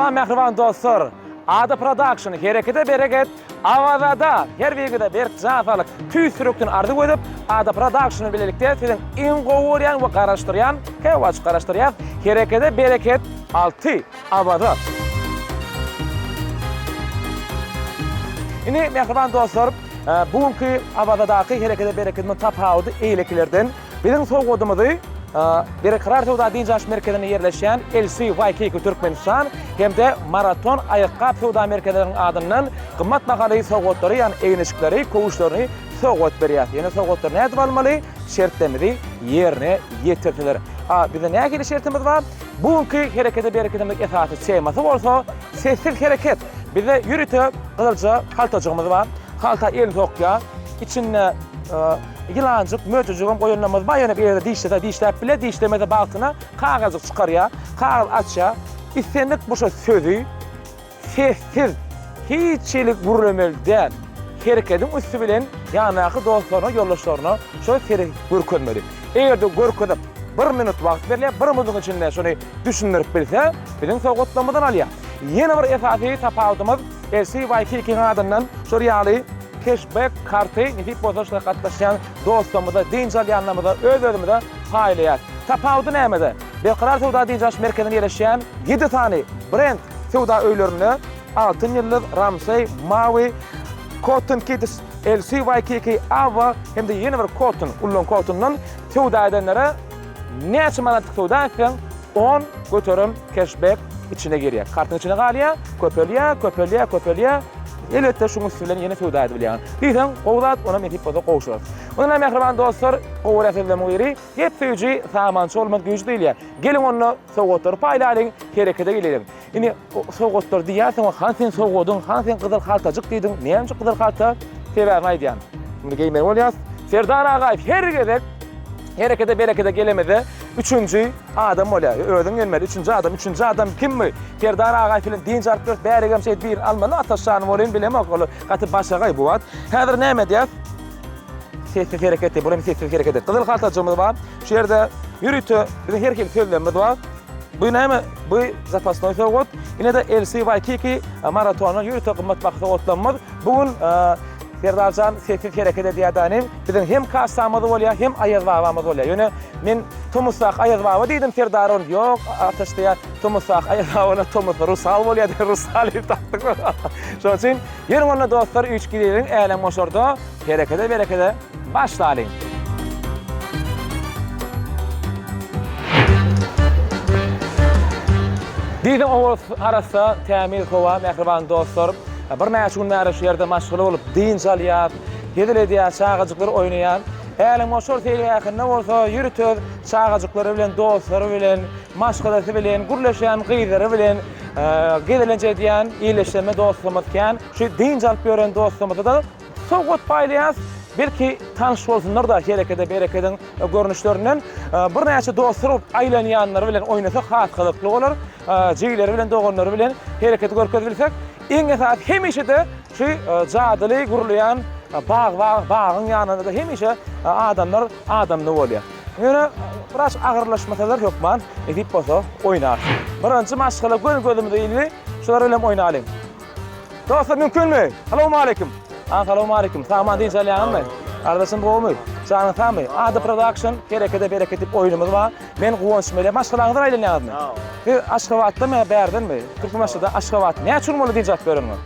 Salam mähriban dostlar! Ada Production herekete bereket Awazada her biriňize berk jan saglyk, tüýs ýürekden arzuw edip, Ada Production bilen bilelikde siziň iň gowy görýän we garaşdyrýan, käwagt garaşdyrýas, Herekete bereket 6 Awaza. Indi mähriban dostlar, bu günki Awazadaky Herekete bereketimiň tapawudy eýlekilerden. Biziň sowgadymyzy Berkarar söwda dynç alyş merkezinde ýerleşýän LC Waikiki Türkmenistan hem-de Maraton aýakgap söwda merkezleriniň adyndan gymmat bahaly sowgatlary, ýagny egin-eşikleri, köwüşlerini sowgat berýär. Ýene sowgatlary nädip almaly? Şertlerimizi ýerine ýetirseler. A bizde nähili şertimiz bar? Bu günki Herekete berekedimiziň esasy temasy bolsa sessiz hereket. Bizde ýörite gyzylja haltajygymyz bar. Halta elini sokýar. Içinde Ýylanjyk, möjejigem goýanlarymyz bar, ýöne eger dişlese dişläp biler, dişlemese bagtyna kagyzjyk çykarýar, kagyz açýar. Islendik bu şo sözi sessiz, hiç hili gürlemeli däl, herekediň üsti bilen ýanyndaky dostlaryna, ýoldaşlaryna şo seri görkezmeli. Eger-de görkezip, bir minut wagt berilýär, bir minutyň içinde şony düşündirip bilse, biziň sowgatlarymyzdan alýar. Ýene bir esasy tapawudymyz LC Waikiki-iň adyndan şol ýaly Keşbek karty nesip bolsa şuna gatnaşýan dostlarymyza, dynç alýanlarymyza, öz-özümize paýlaýas. Tapawudy nämede? Berkarar söwda dynç alyş merkezinde ýerleşýän ýedi sany brend söwda öýlerinde Altyn ýyldyz, Ramsey, Mawy, Cotton Kids, LC Waikiki, Avva hem-de ýene bir Cotton, ullan Cottondan söwda edenlere näçe manatlyk söwda etseň, 10% keşbek içine girýär. Kartyň içine galýar, köpelýär, köpelýär, köpelýär. Elbetde şuň üsti bilen ýene söwda edip bilýäňiz. Diýseň, gowy zat, onam nesip bolsa gowşurarys. Onda mähriban dostlar, gowy görýän sözlerimiň biri, gep söýüji, samançy bolmaz güýji diýilýär. Geliň onda sowgatlary paýlalyň, herekete geleliň. Indi sowgatlar diýýärsiň, han sen sowgadyň, han sen gyzyl haltajyk diýdiň. Näme üçin gyzyl halta? Sebäbini aýdýan. Muny geýmeli bolýas. Serdar Agaýew her gezek herekete berekete gelemizde üçünji adam bolýar. Özüň gelmeli. Üçünji adam, üçünji adam kimmi? Serdar Agaýew bilen dynç alyp ýörüs. Bärigem şeýdip birini almaly. Ataşjany bolýyn bilemok. Ol gaty başagaý bu wagt. Häzir näme edýäs? Sessiz hereket diýip, bulam sessiz hereket. Gyzyl haltajygymyz bar. Şu ýerde ýörite biziň her hili sözlemimiz bar. Bu näme? Bu zapasnoý sowgat. Ine-de LC Waikiki maratonyň ýörite gymmat baha sowgatlarymyz. Bu gün Serdarjan sessiz hereket edýär dänim. Biziň hem kassamyz bolýar, hem Aýaz babamyz bolýar. Ýöne men tomusdaky Aýaz baba diýdim Serdar ony ýok Ataş diýýär. Tomusdaky Aýaz baba bolýar, tomusda Rusal bolýar diýip Rusal diýip dakdyk. Şonuň üçin ýörüň onda dostlar üç gideliň älemgoşarda herekede berekede Başlalyň! Diýseň owaz arassa, tämiz howa, mähriban dostlar. Birnäçe gün bäri şu ýerde maşgala bolup dynç alýas, hezil edýäs, çagajyklar oýnaýar. Älemgoşar seýilgähinde bolsa ýörite çagajyklary bilen, dostlary bilen, maşgalasy bilen, gürleşýän gyzlary bilen gezelenç edýän ýerleşdirme dostlarymyz kän. Şu dynç alyp ýören dostlarymyza-da Sowgat paýlaýas, belki tanyş bolsunlar-da herekede berekediň görnüşlerinden. Birnäçe dostlar bolup aýlanýanlary bilen oýnasak has gyzykly bolar. Jigileri bilen, doganlary bilen hereketi görkezip bilsek. Iň esasy hemişe-de şu jadyly gurulýan bag bag bagyň ýanynda-da hemişe adamlar adamly bolýar. Ýöne biraz agyrlaşmasalar hökman nesip bolsa oýnarys. Birinji maşgala göni gözümize ildi. Şular bilen oýnalyň. Dostlar mümkinmi? Salowmaleýkim. A salowmaleýkim. Sagman dynç alýaňyzmy? Gardaşym gowumy? Janyň sagmy? Ada Production herekede bereket diýip oýnumyz bar. Men Guwanç Mele. Maşgalaňyzdan aýlanýaňyzmy? Siz Aşgabatdamy ýa bärdenmi? Türkmenbaşyda Aşgabat. Näçe gün boldy dynç alyp ýöreniňe?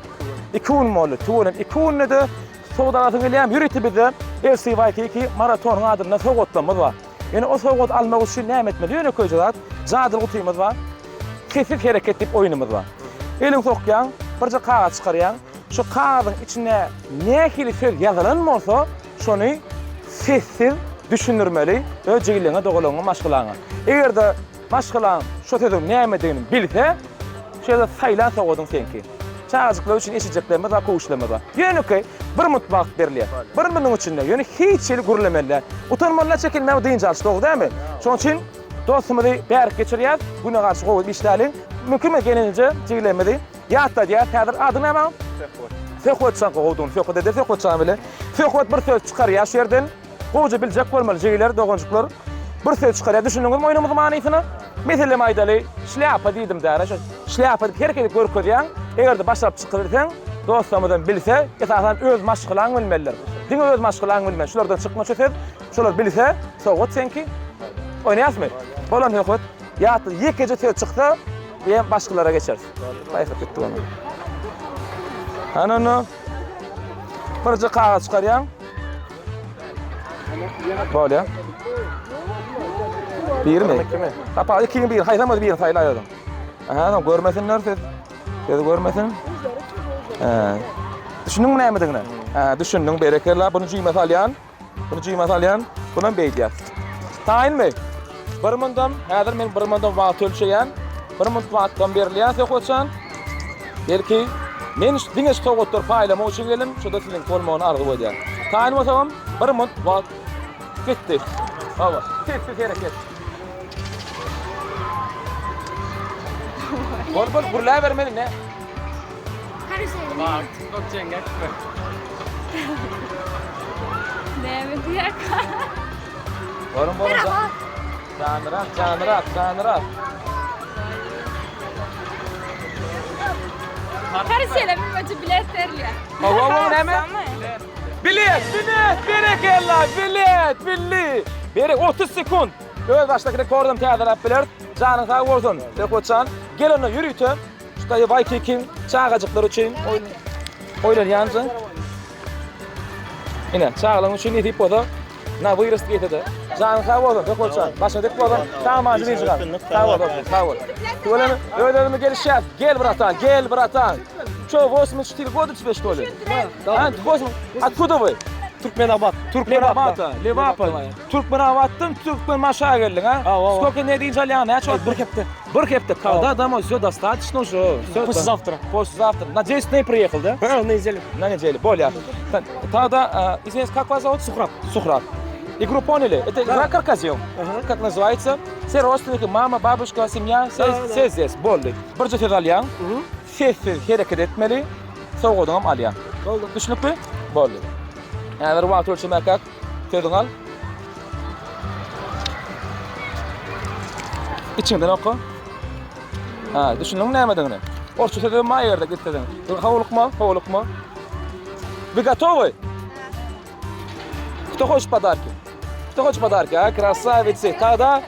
2 gün boldy. Tüweleme 2 günde-de sowgat alasyň gelýärmi? Ýörite bizde LCYKK maratonyň adynda sowgatlarymyz bar. Ýöne o sowgady almak üçin näme etmeli? Ýönekeýje zat. Jadyly gutymyz bar. Sessiz hereket diýip oýnumyz bar. Eliňi sokýaň, birje kagyz çykarýaň. Şu kagyzyň içinde nähili söz ýazylan bolsa, şony sessiz düşündirmeli öz jigileňe, dogalaňa, maşgalaňa. Eger-de maşgalaň şo sözüň nämedigini bilse, şu ýerde saýlan sowgadyň seňki. Çagajyklar üçin eşijeklerimiz bar, köwüşlerimiz bar. Ýönekeý bir minut wagt berilýär. Bir minutyň içinde ýöne hiç hili gürlemeli däl. Utanmaly däl, çekinmäge dynç alyş, dogry dälmi? Şonuň üçin Dostumyzy bärik geçirýäs. Güne garşy gowy işläliň. Mümkinmi gelinje jigilerimizi ýatladýas. Häzir adyň näme agam? Söhbet. Söhbet jan gowudygyny söhbet eder Söhbet jan bilen. Söhbet bir söz çykarýar şu ýerden. Gowja biljek bolmaly jigiler, doganjyklar. Bir söz çykarýar. Düşündiňizmi oýnumyzyň manysyna? Meselem aýdaly, şlýapa diýdim däne, şo şlýapa diýip hereket edip görkezýäň, eger-de başaryp çykybilseň, dostlarymyzam bilse, esasan öz maşgalaň bilmelidir. Diňe öz maşgalaň bilmeli. Şulardan çykma şu söz, şolar bilse, sowgat seňki. Oýnaýasmy? Bolan söhbet. Ýatda ýekeje söz çyksa, diýen başgalara geçeris. Paýhas gitdi onda. Hany onda? Birje kagyz çykarýaň. Bolýar. Birmi? Tapa ikiň biri, haýsam bolsa birini saýlaý özüň. Aha, soň görmesinler siz. Siz görmesin. Hä. Düşündiňmi nämedigine? Hä, düşündiň, berekella. Bunu jüýme salýan. Bunu jüýme salýan. Bunam beýdýär. Taýynmy? Bir mundam, häzir men bir mundam wagt ölçeýän. Bir munt wagtdan berilýär söhbetjan. Belki, men diňe şu sowgatlary paýlamak üçin geldim, şo-da siziňki bolmagyny arzuw edýän. Taýyn bolsagam, bir munt wagt gitdi. Hawa, sessiz hereket. Bol bol gürläbermeli ne? Näme diýýärkä? Boluň boluň. Janrak, janrak, janrak. Karusele münmeçi bilet berilýär. Hawa, hawa, näme? Bilet, bilet, berekella, bilet, billi. Bere 30 sekund. Öz başdaky rekordam täzeläp biler. Janyň sag bolsun, Söhbetjan. Gel onda ýörite. Şu daýy Waýkikiň çagajyklar üçin oýlanýanjy. Ine, çagalaryň üçin nesip bolsa, na wyrost geýse-de. Janyň sag bolsun, Söhbetjan. Başyň dik bolsun. Sag aman jübi çykan. Sag bol, dostum, sag bol. Tüweleme, öz-özümiz gelişýäs. Gel, bratan, gel, bratan. Ço, 84 года тебе, что ли? Да. 8. Откуда вы? Türkmenabat. Türkmenabata, Lebapa. Türkmenabatdan Türkmenbaşa geldiň, ha? Hawa, hawa. Skолько ne dynç alýaň, näçe wagt? Bir hepde. Bir hepde. Когда домой? Все достаточно уже. Все. Послезавтра. Послезавтра. На 10 дней приехал, да? На неделю. На неделю. Более. Тогда, извиняюсь, как вас зовут? Сухраб. Сухраб. Игру поняли? Это игра Крокодил. Как называется? Все родственники, мама, бабушка, семья, все, Да, да. все здесь. Boldy. Birje söz alýaň. Sessiz hereket etmeli. Sowgadyňam alýaň. Boldy. Düşnükli? Boldy. Häzir wagt ölçemäkäk sözüňi al. Içiňden oka. Ha, düşündiňmi nämedigini? Orsça sözem bar ýerde gitseň. Howlukma, howlukma. Вы готовы? Кто хочет подарки? Кто хочет подарки, а? Красавицы. Тогда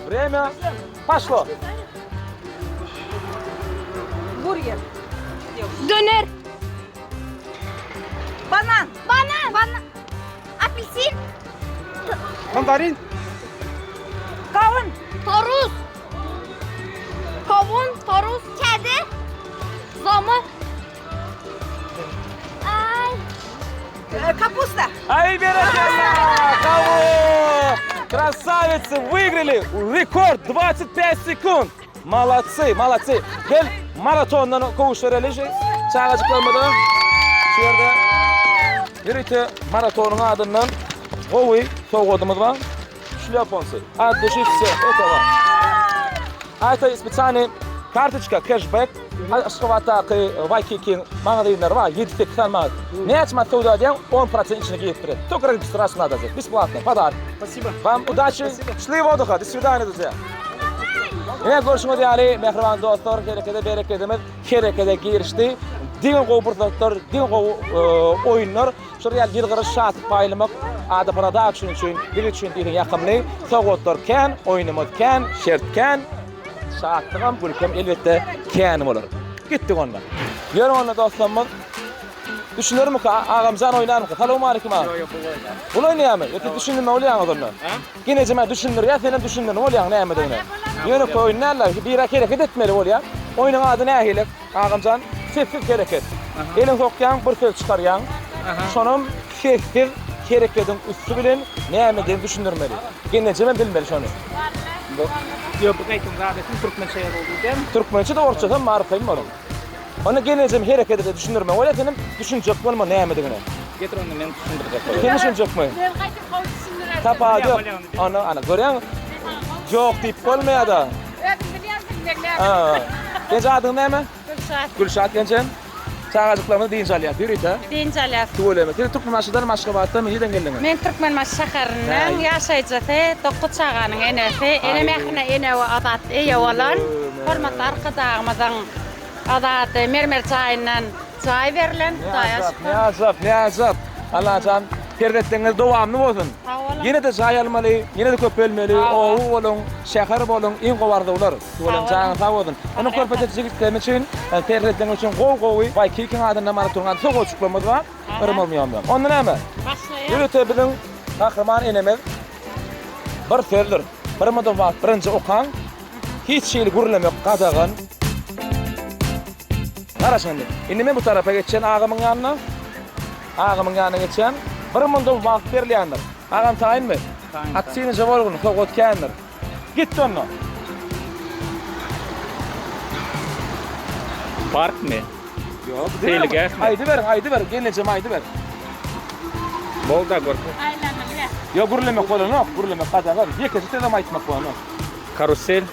время пошло. Burger. Döner. Banan. Banan. Banan. Apelsin. Mandarin. Kawun. Toruz. Kawun, toruz, kedi. Zoma. Ay. Kapusta. Ay berekella! Кого? Красавицы, выиграли! Рекорд 25 секунд! Молодцы, молодцы! Gel maratondan kowuşduraly şu çagajyklarymyzy. Şu ýerde ýörite maratonyň adyndan gowy sowgadymyz bar. Шлепанцы. От души все. Это вам. A это специальный kartoçka, cashback. Aşgabatdaky Waikiki magazinleri bar, 7-8 sany magazin. Näçe manat söwda edýäň, 10% içine girip durýar. Только регистрацию надо сделать. Бесплатно, подарок. Спасибо. Вам удачи, счастливого отдыха, до свидания, друзья. Ine görşüňiz ýaly, mähriban dostlar, herekede berekedimiz herekede girişdi. Diňe gowy pursatlar, diňe gowy oýunlar, şol ýaly ýylgyryş, şatlyk paýlamak Ada Production üçin, biz üçin diýseň ýakymly. Sowgatlar kän, oýnumyz kän, şert kän. Şatlygam, gülkem elbetde kän bolar. Gitdik onda. Ýörüň onda dostlarymyz. Düşünermika, agamjan oýnarmyka? Salowmaleýkim aga. Ýok, ýok, bul oýnar. Bul oýnaýarmy? Ýa siz düşündirme bolýaňyz onda? Genejeme düşündirýär, senem düşündirme bolýaň nämedigini. Ýönekeý oýun däl-de, bira hereket etmeli bolýar. Oýnuň ady nähili, agamjan? Sessiz hereket. Eliňi sokýaň, bir söz çykarýaň. Şonam sessiz herekediň üsti bilen nämedigini düşündirmeli. Genejemem bilmeli şony. Ýok, bu gaýtam zat etsin, türkmençe ýazyldy diýen. Türkmençe-de orsçasam bar kyn boluň. Onda gelnejem hereket edip düşündirme bolýar senem düşünjek bolma nämedigine. Getir onda men düşündirjek bolýan. Sen düşünjekmi? Men gaýtam gowy düşündirerin. Tapawudy ýok. Ana ana görýäňmi? Ýok diýip bolmaýada. Özüň bilýänsiň meň näme. Ha. Genje adyň näme? Gülşat. Gülşat genjem. Çagajyklarymyz dynç alýar. Ýörite. Dynç alýas. Tüweleme. Siz Türkmenbaşydanmy, Aşgabatdanmy, nireden geldiňiz? Men Türkmenbaşy şäheriniň ýaşaýjysy, dokuz çaganyň enesi, ene mährine ene we azat eýe bolan hormatly Arkadagymyzyň Azady mermer jaýyndan jaý berlen, Hudaýa şükür. Ne ajap, ne ajap. Allajan perzentleriňiz dowamly bolsun. Sag boluň. Ýene-de jaý almaly, ýene-de köpelmeli, oba boluň, şäher boluň, iň gowy arzuwlar. Tüweleme janyň sag bolsun. Ony körpeje jigitlerimiz üçin, perzentleriňiz üçin gowy-gowy Waýkikiň adyndan Maratyň adyndan sowgatjyklarymyz bar. Yrymyzmy ýommy. Onda näme? Başlaýas. Ýörite biziň gahryman enemiz bir sözdür. Bir mudum wagt birinji okaň. Hiç hili gürlemek gadagan. Garaşyň indi. Indi men bu tarapa geçýän agamyň ýanyna. Agamyň ýanyna geçýän. Bir mundum wagt berilýändir. Agam taýynmy? Taýyn. Aktiwnyja bolgun, sowgat kändir. Gitdi onda. Parkmy? Ýok. Seýilgähmi? Aýdyberiň, aýdyberiň, gelnejem aýdyber. Bolda görkez. Aýlanyp. Ýok, gürlemek bolanok, gürlemek gadagan. Ýekeje sözem aýtmak bolanok. Karusel.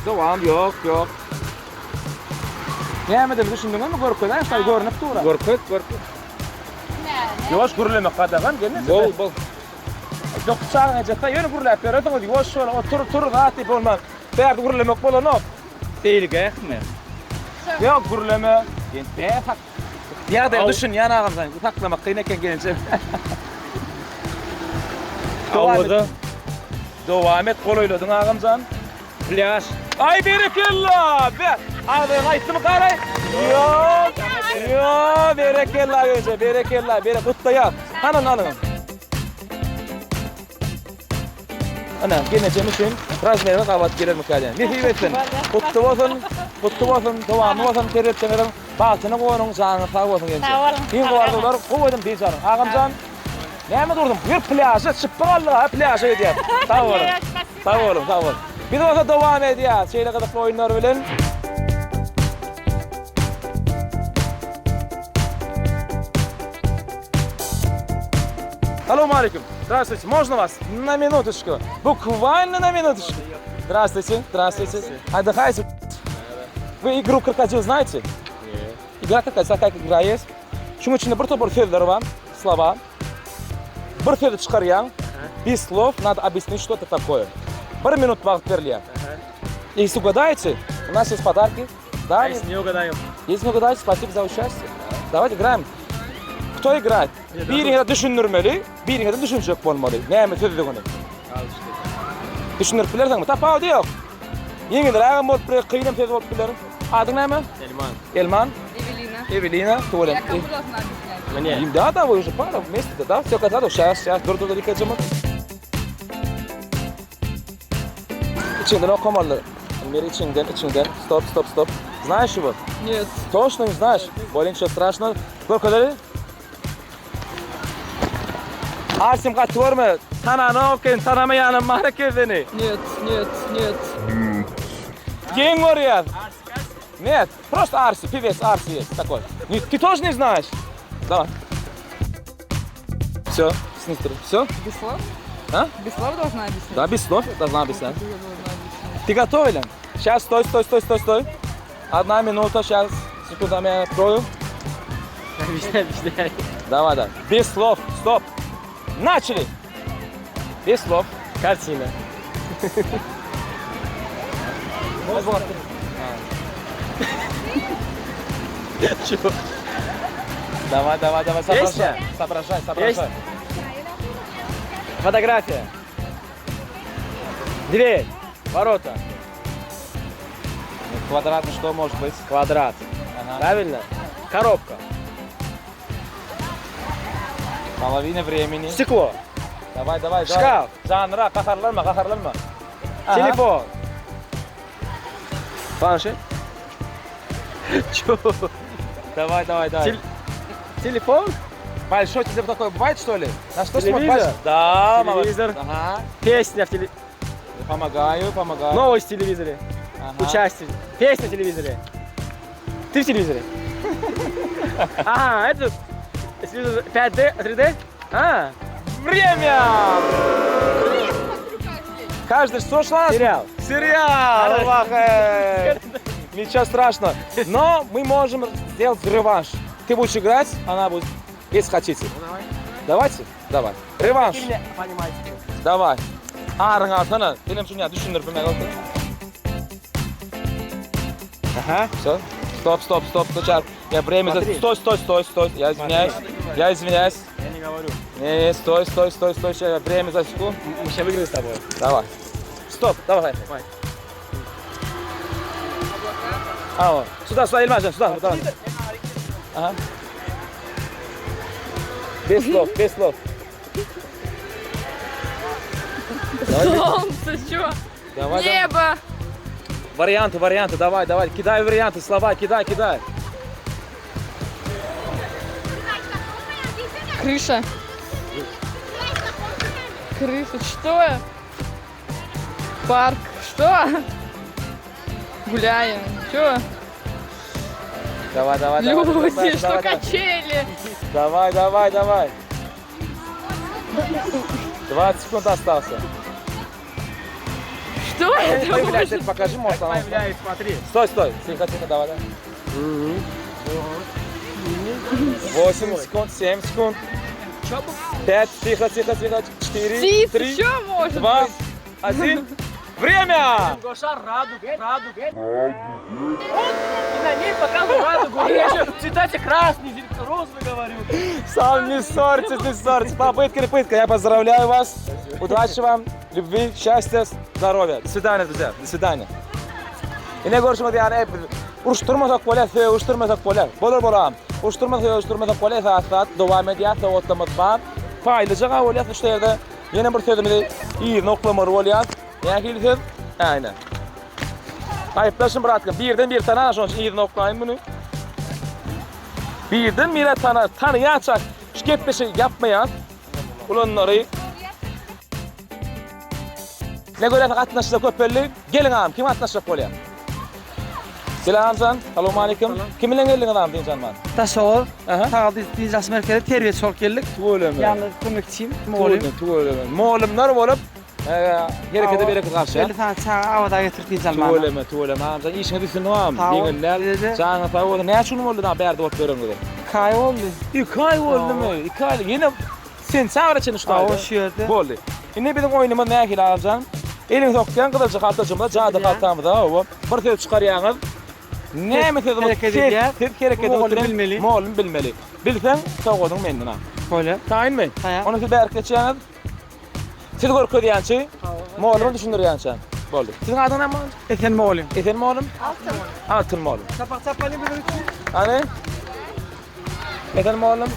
Dowam ýok, ýok. Nämeden düşündiňizmi görkezäň şaý görnüp dur. Görkez, görkez. Ýuwaş gürlemek gadagan gelneje. Bol, bol. Dokuz çagaň ejesi ýöne gürläp ýöresiňiz ýuwaş bol, otur, tur zat diýip bolmaz. Bärde gürlemek bolanok. Seýilgähmi? Ýok gürleme. Bä sak. Ýagdaýa düşünýän agam sen. Saklamak kyn eken gelneje. Awaza. Dowam et golaýladyň agamjan. Plýaž. Aý berekella! Be, agzyňa aýtdymy garaý? Ýok. Ýok, berekella eje, berekella, bere gutlaýas. Hany alyň. Ana, gelnejem üçin razmeri gabat gelermikä diýen. Nesip etsin. Gutly bolsun, gutly bolsun, dowamly bolsun serhetçiňiziň bagtyna guwanyň, janyňyz sag bolsun gelneje. Sag boluň. Iň gowy arzuwlar, gowy edin dynç alyň. Agamjan, Näme durdum? Ýör plýaža, çypba galdyk ha, plýaža gidýäs. Sag boluň. Sag boluň, sag boluň. Biz bolsa dowam edýäs şeýle gyzykly oýunlar bilen. Salowmaleýkim. Здравствуйте. Можно вас на минуточку? Буквально на минуточку. Здравствуйте, здравствуйте. Отдыхайте. Вы игру крокодил знаете? Нет. Игра крокодил, такая игра есть. Şuň içinde bir topar sözler bar, slova. Bir sözi çykarýaň, без слов надо объяснить, что это такое. Bir minut wagt berilýär. Если угадаете, у нас есть подарки. Да? А если не угадаем? Если не угадаете, спасибо за участие. Давайте играем. Кто играет? Biriňe düşündirmeli, biriňe düşünjek bolmaly. Näme sözdügini. Düşündirip bilersiňmi? Tapawudy ýok. Ýeňilrägem bolup biler, kynam söz bolup biler. Adyň näme? Elman. Elman? Эвелина. Эвелина, tüweleme. Я кому должна объяснять? Мне. Да, да, вы уже пара вместе, да? Все, когда сейчас, сейчас, dur, dur, dur, dur, Içiňden okamaly. Elmira içiňden, içiňden. Stop, stop, stop. Знаешь его? Нет. Точно не знаешь? Более ничего страшного. Görkezeli. Arsim gaty görme. Tananok eken, tanamaýanam bar eken seni. Нет, нет, нет. Geň görýär. Нет, просто Арси, певец Арси есть такой. Не, ты тоже не знаешь? Давай. Все, снистер. Все? Без слов? А? Без слов должна объяснить? Да, без слов должна объяснять. Я должна объяснить. Ты готова, Лен? Сейчас, стой, стой, стой, стой, стой. Одна минута, сейчас, секунду, я открою. Объясняй, объясняй. Давай, да. Без слов, стоп. Начали. Без слов. Картина. Чего? Давай, давай, давай, соображай. Песня? Соображай, соображай. Фотография. Дверь. Ворота. Ну, Квадратный что может быть? Квадрат. Ага. Правильно? Коробка. Половина времени. Стекло. Давай, давай, давай. Шкаф. Жанра, gaharlanma, gaharlanma. Aha. Телефон. Планшет. Чего? Давай, давай, давай. Тел- Телефон? Большой телевизор такой бывает, что ли? На что смотришь? Телевизор? Да, молодец. Телевизор. Ага. Песня в теле... Помогаю, помогаю. Новость в телевизоре. Ага. Участие. Песня в телевизоре. Ты в телевизоре. Ага, это... Телевизор 5D, 3D? А, Время! Каждый что шла? сериал. Сериал! Аллах, эй. Ничего страшного. Но мы можем сделать реванш. Ты будешь играть, она будет, если хотите. Давайте? Давай. Rewanş. Давай. Aryňy alsana. Senem şuny ýa düşündirip bilmän otur. Aha, все. Стоп, стоп, стоп, стоп. Я время за... Стой, стой, стой, стой. Я извиняюсь. Я извиняюсь. Я не говорю. Не, не, стой, стой, стой, стой. Сейчас я время засеку. Мы сейчас выиграем с тобой. Давай. Стоп, давай. Давай. А, сюда, сюда, Ильмазjan, сюда, давай. Aha. Без слов, без слов. Солнце, чё? Давай, давай. Небо. Варианты, варианты, давай, давай. Кидай варианты, слова, кидай, кидай. Крыша. Крыша, что? Парк, что? Гуляем, чё? Давай, давай, давай. Люди, давай, что давай, давай. качели? Давай, давай, давай. 20 секунд остался. Что это Появляется, может? покажи, может, она. Появляется, смотри. Стой, стой. Тихо, тихо, давай, давай. 8 секунд, 7 секунд. 5, тихо, тихо, тихо. 4, Птицы, 3, чё может 2, быть? 1. Время! Goşa радуга, радуга. И на ней показываю радугу. Я еще в цитате красный, розовый говорю. Сам не ссорьтесь, не ссорьтесь. Попытка не пытка. Я поздравляю вас. Удачи вам, любви, счастья, здоровья. До свидания, друзья. До свидания. Ine görşüňiz ýaly uruşdurmasak bolýar, sögüşdirmesek bolýar. Bolar bolam. Uruşdurmasak, sögüşdirmesek bolýar, esasy zat dowam edýär, sowatlamyz bar. Paýlyja bolýar şu ýerde. Ýene bir sözümizi yzyna oklamaly bolýar. Nähili söz? Aýna. Aýyplaşyn bratka, birden bir tanar şonuň üçin yzyna oklaýyn muny. Birden bire tanar, tanaýarçak şu gepleşigi ýapmaýan ulanlary Ne görýärsiň gatnaşyjylar köpeldi. Geliň agam, kim gatnaşjak bolýar? Gel agamjan, salowmaleýkim. Kim bilen geldiňiz agam dynç alman? Daşoguz Aha. Sagaldyş dynç alyş merkezi terbiýeçi bolup geldik. Tüweleme. Ýanynda kömekçim, mugallym. Tüweleme, tüweleme. Mugallymlar bolup, herekete bereket garşy. 50 sany çaga Awaza getirip dynç almaga. Tüweleme, tüweleme agamjan. Işiňiz üstünlik agam. Sag bol. Ýeňil däl. Size-de. Janyňyz sag bolsun. Näçe gün boldy da bärde bolup ýöreniňize? 2 aý boldy. 2 aý boldumy? 2 aý. Ýene sentýabra çenli şu Hawa, taýda. şu ýerde. Boldy. Indi biziň oýnumyz nähili agamjan? Eliňi sokýaň gyzylja haltajygymyza, jady haltamyza, hawa. Bir söz çykarýaňyz. Näme söz bolsa Hereket edýär. Siz hereket edip Mugallym oturan bilmeli. Mugallym bilmeli. Bilseň, sowgadyň menden al. Bolýar. Taýynmy? Taýyn. Onda siz bärik geçýäňiz. Siz görkezýänçi, mugallyma düşündirýänçä. Boldy. Siziň adyňyz näme mugallym? Esen mugallym. Esen mugallym? Altyn. Altyn mugallym. Çapak çapalyň biziň üçin. Hany? Esen mugallym?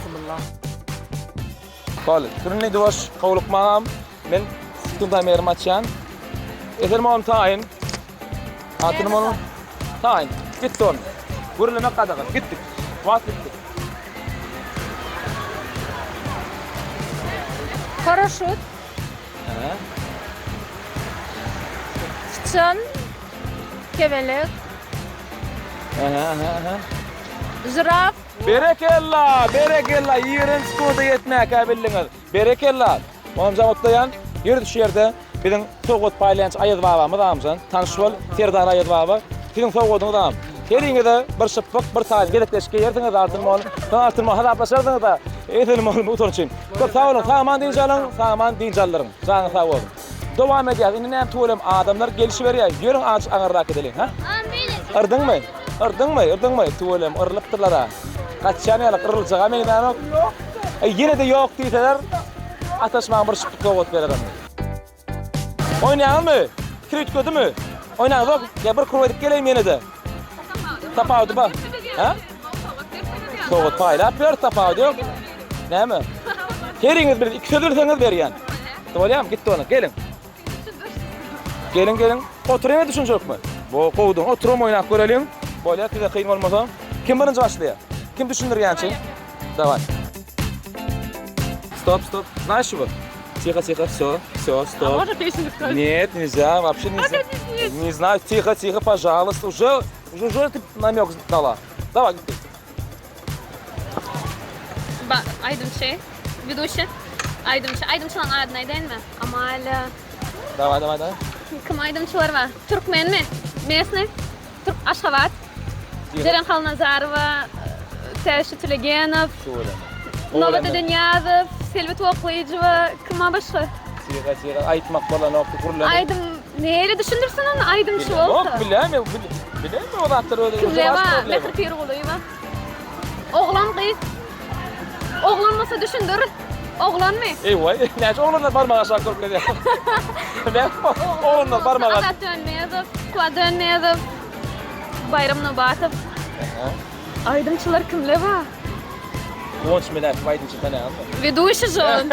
Boldy. Sürüni duwaş howlukmagam. Men sütün damerimi açýan. Esen mugallym taýyn. Altyn mugallym taýyn. Gitdi on. Gürlemek gadagan. Gitdik. Wagt gitdi. Paraşut. Hä? Syçan. Kebelek. Aha, aha, aha. Žiraf. Berekella, berekella, 20 sekunta ýetmäkä bildiňiz. Berekella. Onam otlaýan, ýör şu ýerde biziň sowgat paýlaýançy Aýaz babamyz agamjan. Tanyş bol, Serdar Aýaz baba. Siziň sowgadyňyz agam. Heriňize bir şypbyk, bir sany gezekleşip geýersiňiz altyn mol. Soň altyn mol hasaplaşarsyňyz-da. Esen mol utanç üçin. Köp sag boluň, sag-aman dynç alyň, sag-aman dynç aldyryň. Janyňyz sag bolsun. Dowam edýäs. Indi näme tüweleme adamlar gelişiberýär. Ýörüň azajyk aňyrrak gideliň, ha? Yrdyňmy? Yrdyňmy? Yrdyňmy? Tüweleme yrylypdyrlar-a. Gaçýan ýaly yryljaga meňzänok. Eý, ýene-de ýok diýseler, Ataş maňa bir şypbyk sowgat berer onda. Oýnaýaňyzmy? Pikir üýtgedimi? Oýnaňyzok? Ýa bir kur edip geleýin ýene-de. Tapawudy bar. Hä? Sowgat paýlap ber, tapawudy ýok. Näme? Heriňiz bir iki söz bilseňiz berýän. Bolýamy? Gitdi onda. Geliň. Geliň, geliň. Oturyň düşünjekmi? Bu gowudyň. Oturyň oýnap göreliň. Bolýar, size kyn bolmasa. Kim birinji başlaýar? Kim düşündirýänçi? Daway. Stop, stop. Знаешь его? Тихо, тихо, все, все, стоп. А можно песню сказать? Нет, нельзя, вообще нельзя. Не знаю, тихо, тихо, пожалуйста. Уже, уже, уже ты намек дала. Давай. Ba aýdymçy, ведущий, aýdymçy, aýdymçylaryň adyny aýdaýynmy? Amalia. Daway, daway, daway. Kim aýdymçylar bar? Türkmenmi? Mesny? Türk Aşgabat. Jeren Halnazarowa. Täşli Tülegenow. Tüweleme. Nobat Edenýazow, Selbi Toklyjowa, kim bar başga? Syga syga aýtmak bolanok gürlemek. Aýdym näle düşündirsin ony aýdymçy bolsa. Ýok bilämi bilämi o zatlar özi. Kimler bar? Mähri Pirgulyýewa. Oglan gyz. Oglan bolsa düşündir. Oglanmy? Eý-waý, näçe oglanlar barmak aşak görkezýär. Näme oglanlar barmak Azat Dönmezow, Kuwat Dönmezow, Baýram Nobatow. Aýdymçylar kimler bar? Guwanç Meläkow aýdymçy tanaýaňmy? Weduşi žon.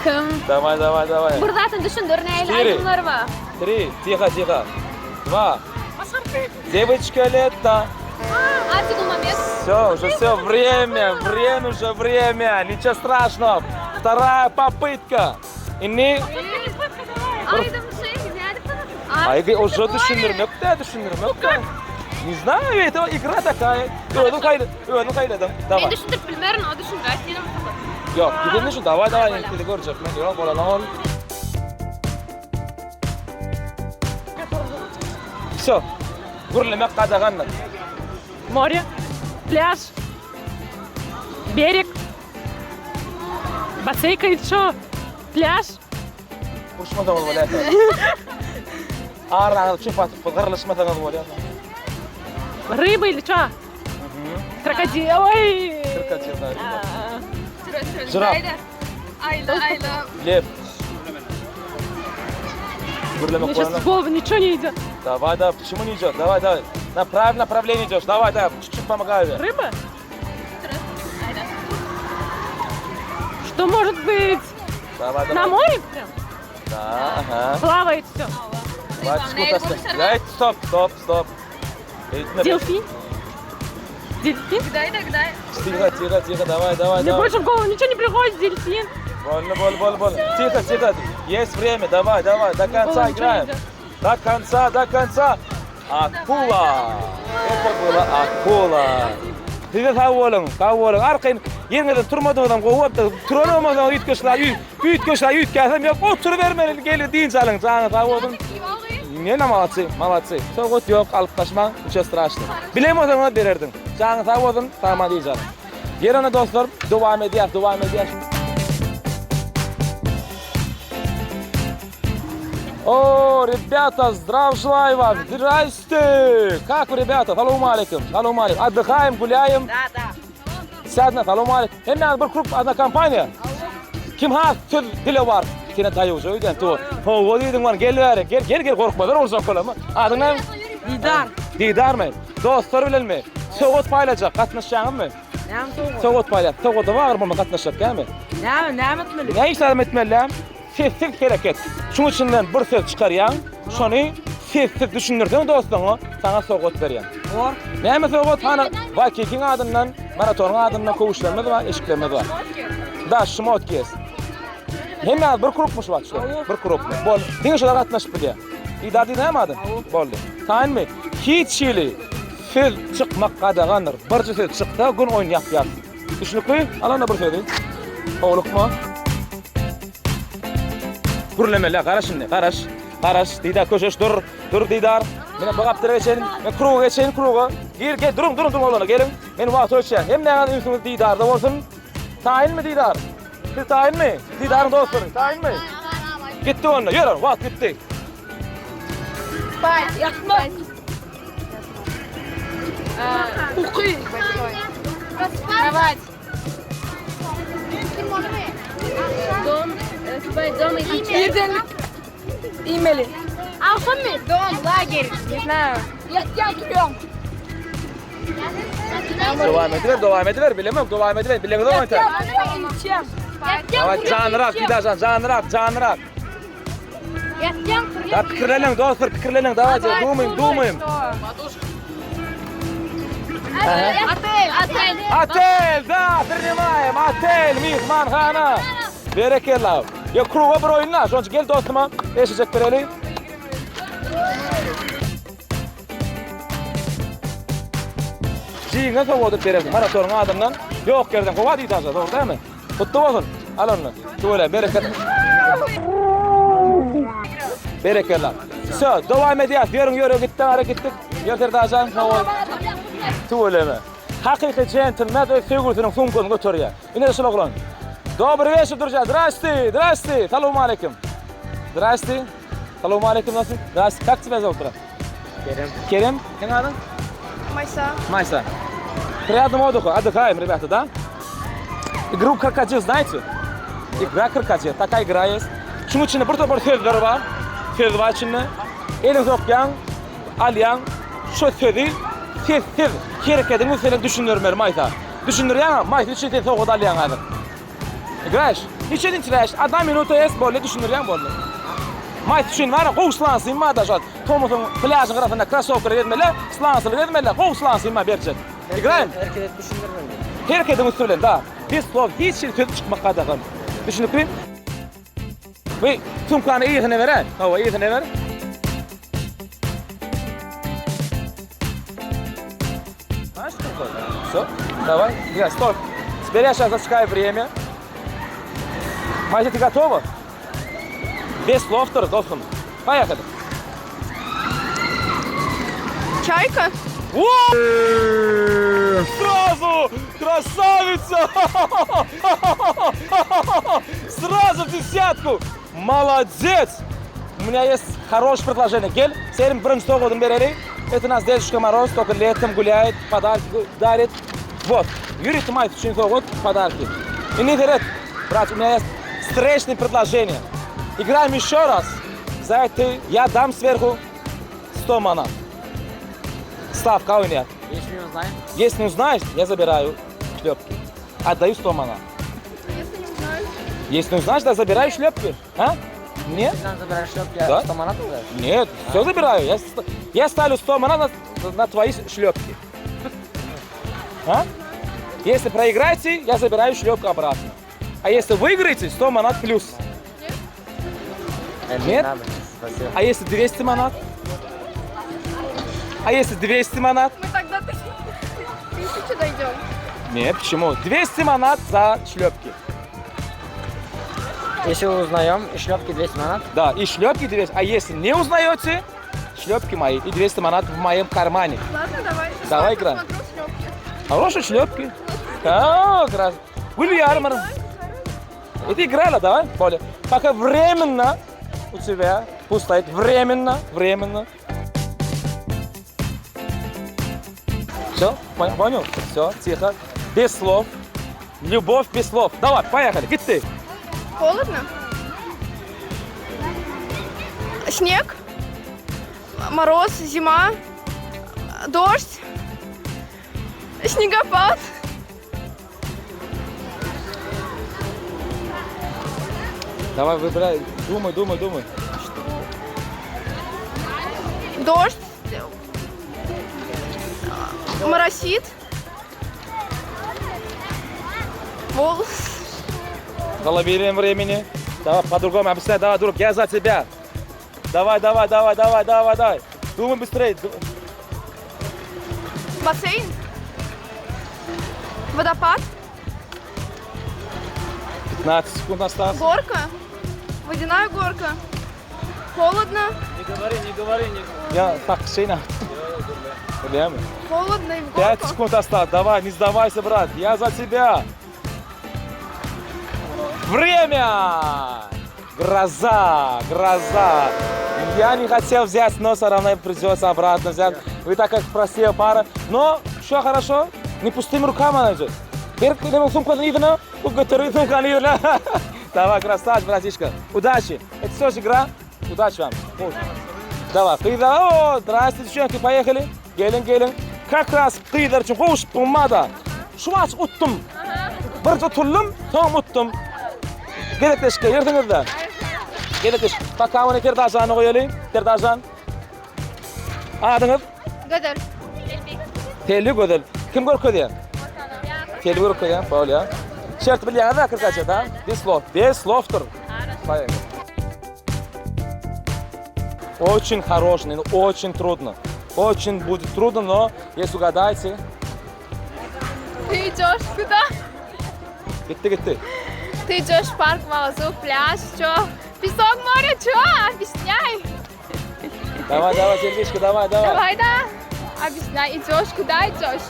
Kim? Daway daway daway. Bir zatyny düşündir nähili aýdymlar bar? Tri, tiha tiha. Dva. Девочка лето. Arty Gulmambetow. Все, уже все, время, время уже время. Ничего страшного. Вторая попытка. Indi Aýdymçy nädip tanadym? Aý, уже düşündirmek de, düşündirmek de. Не знаю, это игра такая. Özüň saýla, özüň saýladyň. Давай. Men düşündirip bilmerin, o düşündiräýsin ýene bir sapar. Ýok, gidin düşün, давай, давай, indi görjek men. Ýok, bolany ol. Все. Gürlemek gadagandyr. More, plýaž, bereg, baseýka ili şo, plýaž. Uruşmasaňyz bolýar. Araňyzy çöp atyp gyrlyşmasaňyz bolýar. Ryba ili şo. Krokodil, oý. Krokodil, da, ryba. Žiraf. Aýla, aýla. Lew. Gürlemek Мне сейчас в голову ничего не идет. Давай, да, почему не идет? Давай, давай. На правильном направлении идешь. Давай, давай, чуть-чуть помогаю. Рыба? Что может быть? Давай, давай. На море прям? Да, ага. Плавает все. Давай, стоп, стоп, стоп. Delfin? Дельфин? Gidäý-de, gidäý. Тихо, тихо, тихо, давай, давай, Мне давай. больше в голову ничего не приходит, дельфин. Больно, боль, боль, боль. Тихо, тихо. Есть время, давай, давай, до конца играем. До конца, до конца. Akula. Это было akula. Size sag boluň, sag boluň. Arkaýyn ýeriňizden turmadyňyzam gowy bolupdyr. Turan bolmasaňyz üýtgeşik üýtgeşik üýtgäsem ýok. Oturybermeli, gelip dynç alyň. Janyňyz sag bolsun. Ýene malatsy, malatsy. Sowgat ýok, alyp gaçmaň, niçe straşny. Bilen bolsaňyz bererdiň. Janyňyz sag bolsun, sag dynç alyň. Ýer onda dostlar, dowam edýäs, dowam edýäs. O, ребята, здрав желаю вам. Здрасте! Как вы, ребята? Салам алейкум. Салам алейкум. Отдыхаем, гуляем. Да, да. Сядна, салам алейкум. Hemme bir grup, одна компания. Kim has söz dile bar. Seni daýawja öýdän tu. Hawa diýdiň bar, gel bäri. Gel, gel, gel gorkma, urjak bolama. Adyň näme? Didar. Didarmy? Dostlar bilenmi? Sowgat paýlajak, gatnaşýaňyzmy? Näme sowgat? Sowgat paýlap, sowgada bar bolma gatnaşjak dälmi? Näme, näme etmeli? Ne işler etmeli? Sessiz hereket. Şuň içinden bir söz çykarýaň, şony sessiz düşündirseň dostuňa, saňa sowgat berýän. Bor. Näme sowgat? Hana Waýkekiň adyndan, Maratonyň adyndan köwüşlerimiz bar, eşiklerimiz bar. Da, şmotki ýes. Hemme az bir krukmy şu wagt şular? Bir krukmy? Bol. Diňe şular gatnaşyp bilýär. Didar diýdi näme adyň? Boldy. Taýynmy? Hiç hili söz çykmak gadagandyr. Birje söz çyksa gün oýun ýapýar. Düşnükli? Al onda bir sözi. Howlukma. Gürlemeli, garaş indi, garaş. Garaş, Didar köşeş dur. Dur Didar. Men bu gapdala geçeýin. Men kruga geçeýin, kruga. Gir, gel, duruň, duruň, duruň oglanlar, geliň. Men wagty ölçýän. Hemmäňiz ünsüňiz Didarda bolsun. Taýynmy Didar? Siz taýynmy? Didaryň dostlary, taýynmy? Gitdi onda, ýör, wagt gitdi. Spать, ýatmak. Uky. Krować. Dom, spать dom Irdenlik. Iýmeli. Agşammy? Dom, lager. Ne знаю. Ýatýan turýan. Dowam ediber, dowam ediber, bilemok, dowam ediber, bileňiz dowam eder. Içýän. Daway, janlyrak, Didarjan, janlyrak, janlyrak. Ýatýan turýan. Da pikirleniň, dostlar, pikirleniň, dawajy, dumyň, dumyň. Otel, otel. Otel, da, принимаем, otel, myhmanhana. Berekella. Ýa kruga bir oýun da, şonuň üçin gel dostuma, eşijek bereli. Jigiňe sowgadyp berersiň, Maratonyň adyndan. Ýok ýerden howa diýdi aja, dogry dälmi? Gutly bolsun. Al ony. Tüweleme, bereket. Berekella. Wsё, dowam edýäs. Ýörüň, ýöre gitdik, ara gitdik. Ýör Serdarjan, sag bol. Tüweleme. Hakyky jentlmen öz söýgülisiniň sumkasyny göterýär. Ine şul oglan. Dobry weçer družýa. Zdrasti, zdrasti. Salowmaleýkim. Zdrasti. Salowmaleýkim dostum. Zdrasti. Kak тебя зовут, брат? Kerem. Kerem. Seň adyň? Maýsa. Maýsa. Приятного отдыха. Отдыхаем, ребята, да? Игру крокодил знаете? Игра крокодил. Такая игра есть. Şuň içinde bir topar sözler bar. Söz bar içinde. Eliňi sokýaň, alýaň. Şu sözi sessiz herekediň üsti bilen düşündirmeli Maýsa. Düşündirýäňmi? Maýsa üçin sen sowgat alýaň häzir. Igraýyş. Niçe inçiräş? Одна minuta есть, boldy, düşündirýäň boldy. Maýsa üçin bar, gowy slansym bar da şol. Tomusyň plýažyň gyrasynda krossowkaly gezmeli, slansyly gezmeli, gowy slansym bar berjek. Igraýyn. Hereket edip düşündirmeli. Herekediň üsti bilen, da. Bez slov, hiç hili söz çykmak gadagan. Düşündikmi? Bu sumkany eýesine ber-ä. Hawa, eýesine ber. Все, давай. Нет, стоп. Теперь я сейчас засекаю время. Майя, ты готова? Без слов, dostum. Поехали. Чайка. Сразу! Красавица! Сразу в десятку! Молодец! У меня есть хорошее предложение. Gel, seniň birinji sowgadyňy bereli. Это нас Дедушка Мороз, только летом гуляет, подарки дарит. Вот, Юрий Тумаев üçin sowgat, подарки. Indi seret, брат, у меня есть встречное предложение. Играем еще раз. За это я дам сверху 100 манат. Ставка у меня. Если не узнаем. Если не узнаешь, я забираю шлепки. Отдаю 100 манат. Если не узнаешь. Если не узнаешь, да забираю шлепки. А? Нет? Ты нам забираешь шлепки, Да. а 100 манат узнаешь? Нет, все забираю. Я, я ставлю 100 манат на, на твои шлепки. А? Если проиграете, я забираю шлепку обратно. А если выиграете, 100 манат плюс. Э, не Нет? надо. Спасибо. А если 200 манат? А если 200 манат? Мы тогда тысячу дойдем. Нет, почему? 200 манат за шлепки. Если узнаем, и шлепки 200 манат. Да, и шлепки 200. А если не узнаете, шлепки мои. И 200 манат в моем кармане. Ладно, давай. Давай играем. Смотрю шлепки. Хорошие шлепки. А, крас. Были армор. Это играла, давай, Поля. Пока временно у тебя пусть стоит. Временно, временно. Все, понял? Все, тихо. Без слов. Любовь без слов. Давай, поехали. Gitdi. Холодно. Снег. Мороз, зима. Дождь. Снегопад. Давай, выбирай. Думай, думай, думай. Дождь. Моросит. Волос. Половина времени. Давай, по-другому объясняй. Давай, друг, я за тебя. Давай, давай, давай, давай, давай, давай. Думай быстрее. Бассейн. Водопад. 15 секунд осталось. Горка. Водяная горка. Холодно. Не говори, не говори, не говори. Я так, Шейна. Время. Холодно и в 5 горку. секунд осталось. Давай, не сдавайся, брат. Я за тебя. Время! Гроза, гроза. Я не хотел взять, но все равно придется обратно взять. Вы так как просила пара. Но все хорошо. Не пустыми руками она идет. Ber sumkany yzyna, bu götür sumkany yzyna. Давай, красавчик, братишка. Удачи. Это все же игра. Удачи вам. Давай, gyzlar, о, здрасте, девчонки, поехали. Geliň, geliň. Как раз gyzlar üçin gowuşyp Şu wagt utdum. Bir tutuldum, soň utdum. Gezekleşip gelirsiňiz-de. Gezekleş. Пока ony Terdažany goýaly. Terdažan. Adyňyz? Gözel. Telli Gözel. Kim görkezýär? Telli görkezýär, bolýar. Şert bilýäňiz-ä 40 ha? Без слов. Без словdyr. Поехали. Очень хороший, но очень трудно. Очень будет трудно, но если угадаете, Ты идешь куда? Gitdi gitdi. Ты идешь в парк, Мавазу, пляж, чё? Песок, море, чё? Объясняй. Давай, давай, сердечко, давай, давай. Давай, да. Объясняй, идешь, куда идешь?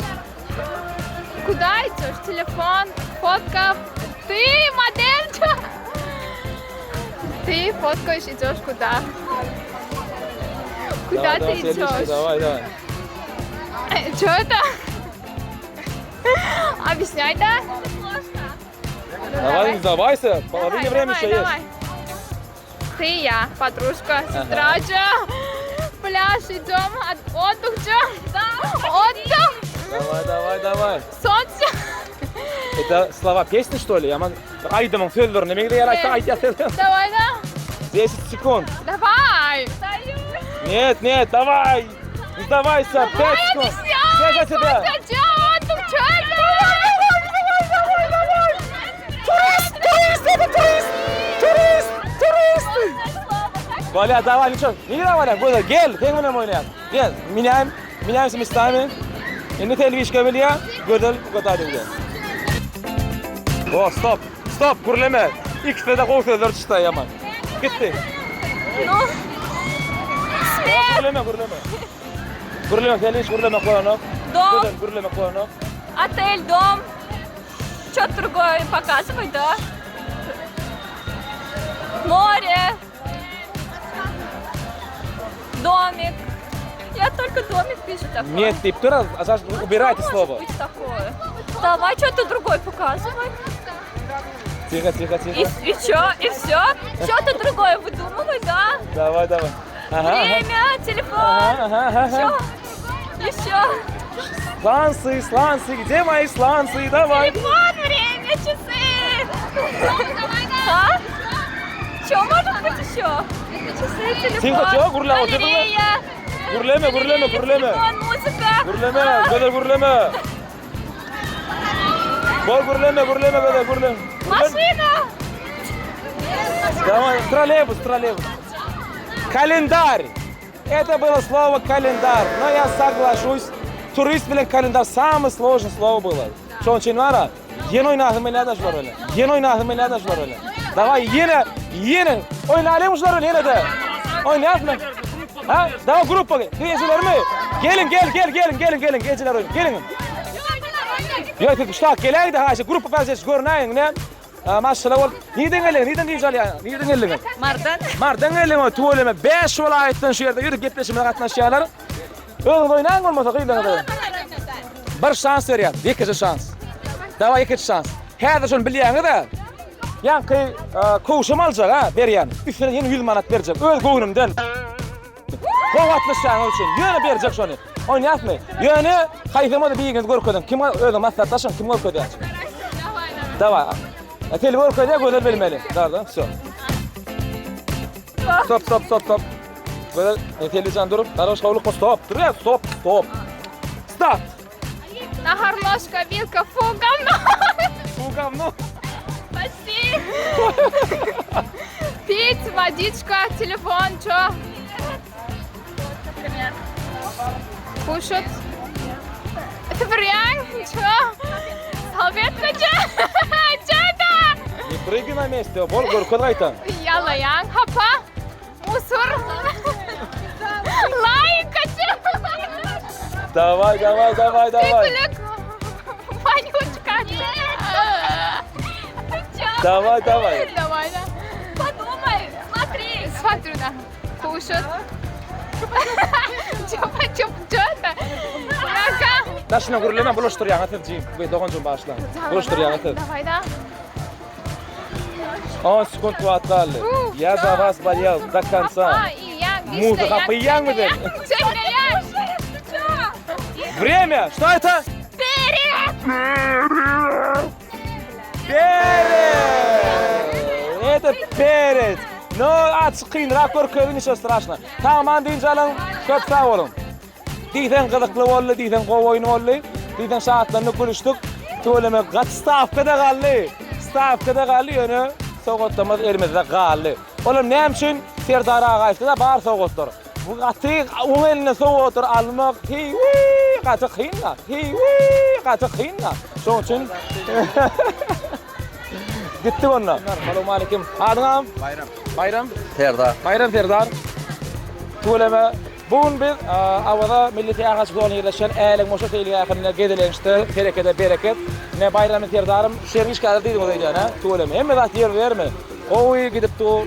Куда идешь? Телефон, фотка. Ты модель? Ты фоткаешь, идешь куда? Куда Давай, ты давай, Селишка, идешь? Давай, давай. Что это? Объясняй, да? Давай, не сдавайся, половина Давай, времени давай, еще есть. давай. Ты и я, подружка, сестра, чё? Пляж идем, от- отдых, чё? Отдых, Давай, давай, давай. солнце. Это слова песни, что ли? Aman aýdymyň sözlerine meňzeýär aýtsa aýdýar sözler. Давай, да? 10 секунд. Давай. Нет, нет, давай. Не сдавайся, 5 Давай, секунд. объясняй. Все за тебя. Солнце, чё? Отдых, чё это? Давай, давай, давай, давай. Турист, турист, это турист. Турист, турист. Валя, давай, ничего. Не Валя, Gözel, gel, sen bilen oýnaýas. Gel, menäm, menäm местами. Indi telewişka bilýär, Gözel ugadady bilýär. O, stop, stop, gürleme. Ikisine-de gowy sözler çykdy ýaman. Gitdi. Ну, Gürleme, gürleme. Gürleme, Feliş, gürleme bolanok. Dom. Gözel, gürleme bolanok. Отель, дом. Что-то другое показывай, да? Море. Домик. Я только домик вижу такой. Нет, diýip dur, aşaş, ubирайте Что слово. может быть такое? Давай что-то другое показывай. Тихо, тихо, И, тихо. и чё? И все? Что-то другое выдумывай, да? Давай, давай. Ага, ага. Время, телефон. Ага, ага, ага. Чё? Еще. Сланцы, сланцы, где мои сланцы? Давай. Телефон, время, часы. А? Что может быть еще? Часы, телефон. Тихо, тихо, gürleme, oturma. Галерея. Gürleme, gürleme, Галерея, gürleme. Телефон, музыка. Gürleme, А, Gözel gürleme. Bol gürleme, gürleme, Gözel, gürleme. Машина. Давай, троллейбус, троллейбус. Календарь. Это было слово календарь. Но я соглашусь. Турист bilen календарь самое сложное слово было. Şonuň üçin bar-a, ýene oýnasym gelýär şular bilen. Ýene oýnasym gelýär şular bilen. Давай, ýene, ýene. Oýnalyň şular bilen ýene-de. Oýnaýasmy? Ha? Давай группа. Ejelermi? Geliň, gel, gel, geliň, geliň, geliň, ejeler oýun. Geliň. Ýok, ýok, ştak geläýdi ha, şu gruppa päsleş görünäýiň, ne? Maşşala bol. Nirden geldiň? Nirden dynç alýaň? Nirden geldiň? Mardan. Mardan geldiň, tüweleme 5 welaýatdan şu ýerde ýörite gepleşime gatnaşýarlar. Özüňiz oýnaň bolmasa gyzlaryňyz. Bir şans berýän, ýekeje şans. Давай ýekeje şans. Häzir şony bilýäňiz-de. Ýaňky kowşam aljak ha, berýän. Üstüne ýene 100 manat berjek. Öz göwnümden. Gowy gatnaşýanyňyz üçin ýöne berjek şony. Oýnaýasmy? Ýöne haýsy bolsa biriňiz görkeziň. Kim özüň maslahatlaşyň, kim görkezýär? Давай. Seni görkezýär, gözel bilmeli. Da, da, всё. Стоп, стоп, стоп, стоп. Gözel, Selbijan durup, Garaş howlukma, stop, dur ya, stop, stop. Stop. Nahar, ложка, вилка, фу, говно. Fu говно. Почти. Пить, водичка, телефон, чё? Кушать. Süpürýäň, чё? Салфетка, чё? Чё это? Не прыгай на месте, bol görkez gaýta. Ýalaýaň, hapa, мусор. Лайка, чё? Давай, давай, давай, давай. Tüýkülik. Вонючка. Ты чё? Давай, давай. Давай, да. Подумай, смотри. Смотрю, да. Кушать. Чё, чё, чё это? Ага. Daşyna gürleme bulaşdyrýaň siz jigim. Bu doganjygym bagyşla. Bulaşdyrýaň siz. Давай, да. 10 sekund wagt galdy. Я за вас болел до конца. Hapa, iýýäň, Музыка dişleýäň, iýýäňmi sen? Çeýneýäň. Время! Что это? Перец! Перец! Это перец! Но açyk kynrak görkezdi, ничего страшно. Tamam dynç alyň, köp sag boluň. Diýseň gyzykly boldy, diýseň gowy oýun boldy. Diýseň şatlandyk, gülüşdik. Tüweleme gaty stawka-da galdy. Stawka-da galdy, ýöne sowgatlarymyz elimizde galdy. Olam näme üçin Serdar Agaýewde-de bar sowgatlar. Bu gaty oň eline sowgatlar almak, hiý, gaty kyn-da. Hiý, gaty kyn-da. Şonuň üçin Gitdik onda. Salowmaleýkim. Adyňam? Baýram. Baýram. Serdar. Baýram Serdar. Tüweleme. Bu gün biz Awaza milli syýahatçylyk zolagynda ýerleşýän Älemgoşar seýilgähinde gezelençde Herekede bereket. Ine Baýramly Serdarym şu ýeriň işgärleri diýdiňiz öýdýän hä? Tüweleme. Hemme zat ýerbe-ýermi? Gowy gidip dur.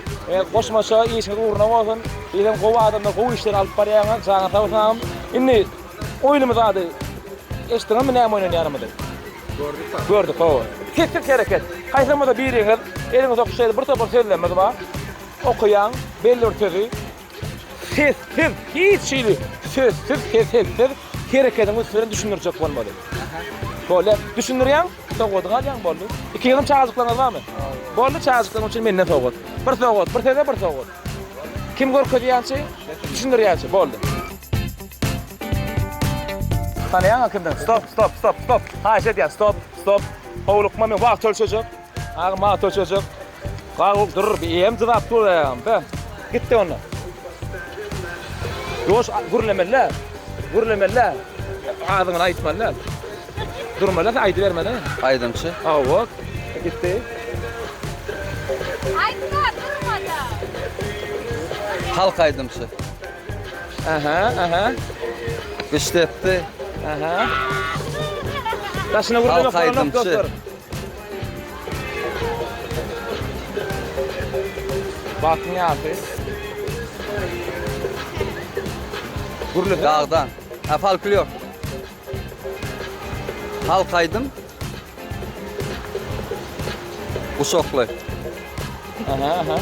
Goşmaça işiňiz ugruna bolsun. Diýseň gowy adamlar gowy işleri alyp barýaňyz. Janyň sag bolsun agam. Indi oýnumyz ady eşitdiňizmi näme oýnanýanymyzy? Gördük. Gördük hawa. Sessiz hereket. Haýsam bolsa biriňiz eliňizi sokup şeýle bir topar sözlemimiz bar. Okaýaň belli bir sözi. Sessiz, hiç hili sözsüz, sessiz hereketiň üsti bilen düşündirjek bolmaly. Bolýar. Düşündirýäň, sowgadyňy alýaň, boldy. Ikiňiziň çagajyklaryňyz barmy? Boldy, çagajyklaryň üçin menden sowgat. Bir sowgat, bir söze bir sowgat. Kim görkezýänçi, düşündirýänçi, boldy. Tanaýaňa kimden? Stop, stop, stop, stop. Haýyş edýän, stop, stop. Howlukma, men wagt ölçejek. Agam wagt ölçejek. Gawuk dur, bir em dyzap dur agam, be. Gitdi onda. Ýuwaş gürlemeli. Gürlemeli. Agzyňy aýtmaly däl. Durmaly, sen aýdybermeli. Aýdymçy. Hawa. Gitdi. Aýtma, durma-da. Halk aýdymçy. Aha, aha. Bişdepdi. Aha. Daşyna gürlemek Halk aýdymçy. dostlar. Bagtyň ýasy. Gürlese. Dagdan. Ha, folklor. Halk aýdym. Uşakly. Aha, aha.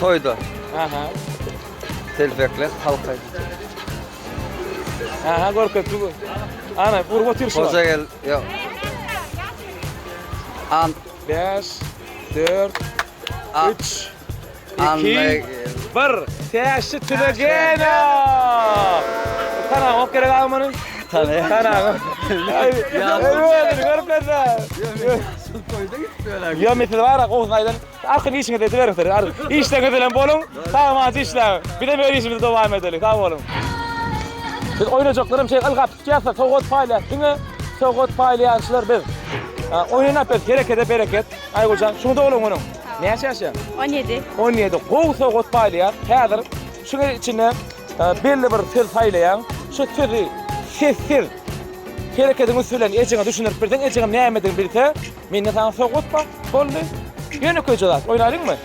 Toýda. Aha. Telpekli halk aýdym. Aha, görkezdi bu. Ana, urup otyr şu. Hoja gel, ýok. An 5 4 3 2 1 Täşli Tülegenow! Tanaňok gerek agam muny? Tanaýan. Tanaňok. Özüni görkezdi. Ýok, men size bar-a, gowusyny aýdan. Arkaýyn işiňizi ediberiň sizler. Işleriňiz bilen boluň. Sag-amanja işläň. Bizem öz işimizi dowam edeliň. Sag boluň. Biz oýnajaklaram şeýle ylgap tutýarys-da, sowgat paýlaýas. Diňe sowgat paýlaýançylar biz. Oýnap biz, herekede bereket. Aýgüljan, şuňa doglan günüň. Näçe ýaşaýaň? 17. 17. Gowy sowgat paýlaýas. Häzir şuň içinde belli bir söz saýlaýaň. Şu sözi sessiz herekediň üsti bilen ejeňe düşündirip bilseň, ejeňem nämedigini bilse, Mende saňa sowgat bar. Boldy. Ýönekeýje zat. Oýnalyňmy?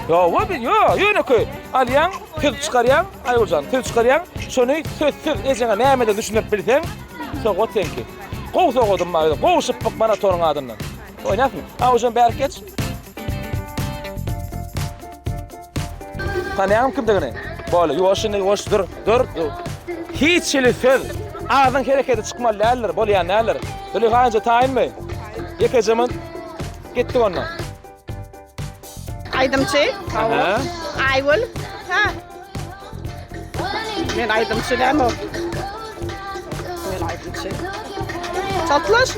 Ýok, ýok, ýönekeý. Alýaň, söz çykarýaň, Aýgüljan, söz çykarýaň. Şony sözsüz ejeňe nämeden düşündirip bilseň, sowgat seňki. Gowy sowgadym bar özüm. Gowy şypbyk maratonyň adyndan. Oýnasmy? Aýgüljan bärik geç. Tanaýaňmy kimdigini? Boldy, ýuwaş indi, ýuwaş dur, dur, dur. Hiç hili söz, agzyň hereketi çykmaly däldir, bolýan däldir. Züleyha enje taýynmy? Ýekeje munt. Gitdik onda. Aýdymçy. Aha. Aýgül. Ha. Men aýdymçy näme? Men aýdymçy. Çatlaş.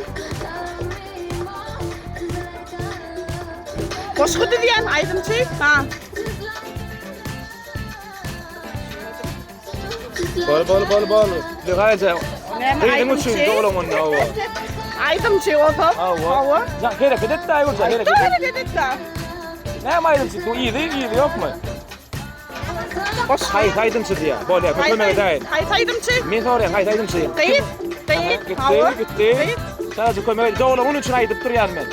Goşgy düzýän aýdymçy. Ha. Bol bol bol bol. Züleyha enje. Näme Gyzyň üçin aýdymçy? doglan günde hawa. Aýdymçy bolsa. Hawa. Ja, hereket et-de Aýgüljan, hereket et. Hereket et-de. Näme aýdymçy? Bu yzy, yzy ýokmy? Haýsy aýdymçy diýýär. Bolýar, köp kömek edäýin. Haýsy aýdymçy? Men soraýan, haýsy aýdymçy? Gyz. Gyz. Gitdi, gitdi. Sadece kömek et. Doglan gün üçin aýdyp durýan men.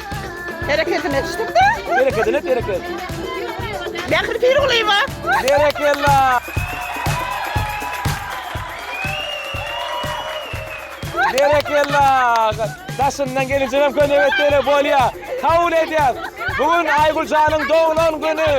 Hereketini etdim-de. Hereketini et, hereket. Mähri Pirgulyýewa. Berekella. Berekella. Daşyndan gelinjegem kömek etdi, bolýar. Kabul edýäs. Bu gün Aýgüljanyň doglan güni.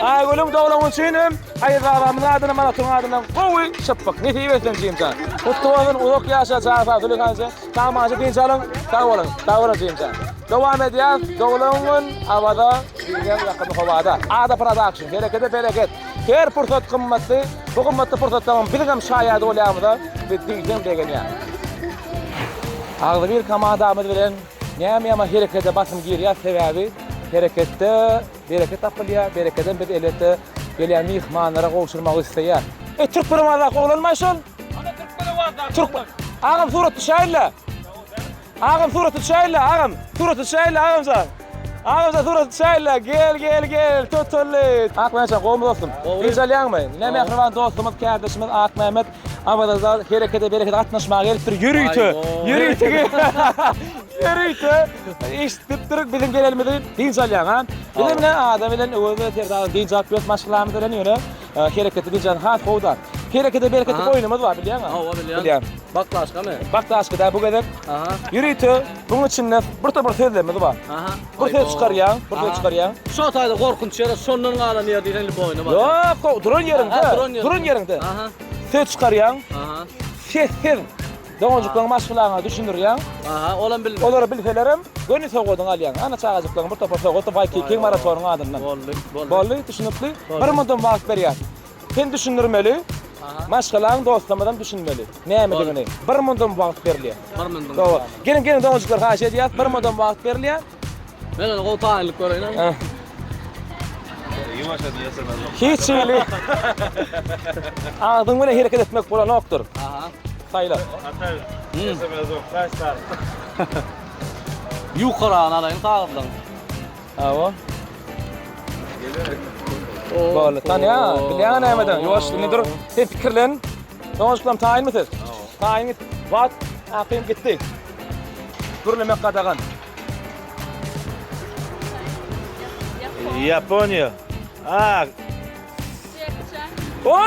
Aýgülüň doglan güni üçin hem Aýaz babamyzyň adyndan, Manatyň adyndan gowy şypbyk. Nesip etsin jigimjan. Gutly bolsun, uzak ýaşa, jany sag, Züleyha eje. Sag-amanja dynç alyň. Sag boluň. Sag boluň jigimjan. Dowam edýäs. Doglan gün Awaza diýilýän ýakymly howada. Ada Production. Herekede bereket. Her pursat gymmatly. Bu gymmatly pursatlaryň biziňem şaýady bolýanymyza biz diýseň begenýäris. Agzybir komandamyz bilen näme ýaman herekede basym girýär, sebäbi hereketde bereket tapylýar, berekedem biz elbetde gelýän myhmanlara gowşurmagy isleýär. E Türkmenowazdaky oglanmaý şol? Ana Türkmenowazdaky Türkmen. Agam surat düşäýinle. Agam surat düşäýinle, agam. Surat düşäýinle agamjan. Agamjan surat düşäýeli. Gel, gel, gel. Tutuldy. Akmämmet gowumy dostum? Dynç alýaňmy? Ne mähriban dostumyz, kärdeşimiz Akmämmet Awazada herekete berekete gatnaşmaga gelipdir. Ýörite, ýörite. Ýörite eşidipdir biziň gelenimizi. Dynç alýaň, ha? Biz ine adam bilen Öwez we Serdar dynç alyp ýörüs maşgalamyz bilen ýöne hereketde dynç almak has gowy-da. Herekete bereket oýnumyz bar bilýäňmi? Hawa bilýän. Bilýän. Baklaşkamy? Baklaşka-da bu gezek. Aha. Ýörite buň içinde bir topar sözlerimiz bar. Aha. Bir söz çykarýaň, bir söz çykarýaň. Şo taýda gorkunç ýere şondan galan ýer diýseň lüboýuna bar. Ýok, duran ýeriňde. Duran ýeriňde. Duran ýeriňde. Aha. Söz çykarýaň. Aha. Sessiz doganjyklaryň maşgalaňa düşündirýäň. Aha, olam bilmez. Olary bilselerem göni sowgadyňy alýaň. Ana çagajyklaryň bir topar sowgat Waýkikiň marafonyň adyndan. Boldy, boldy. Boldy, düşünikli. Bir mundam wagt berýän. Sen düşündirmeli, maşgalaň dostlarymyzam düşünmeli. Nämedigini. Bir mundam wagt berilýär. Bir mundam. Dogry. Geliň, geliň doganjyklar haýyş edýäs. Bir mundam wagt berilýär. Men ony gowy taýynlyk göreýin. Hiç hili agzyň bilen hereket etmek bolanokdyr. Aha. Saýla. Ýukarany alaýyn kagyzdan. Hawa. Boldy. Tanýa, bilýäň nämeden. Ýuwaş, indi dur. Sen pikirlen. Doganjyklarym taýynmy siz? Taýyn git. Wagt akym gitdi. Gürlemek gadagan. Ýaponiýa. A, Oo,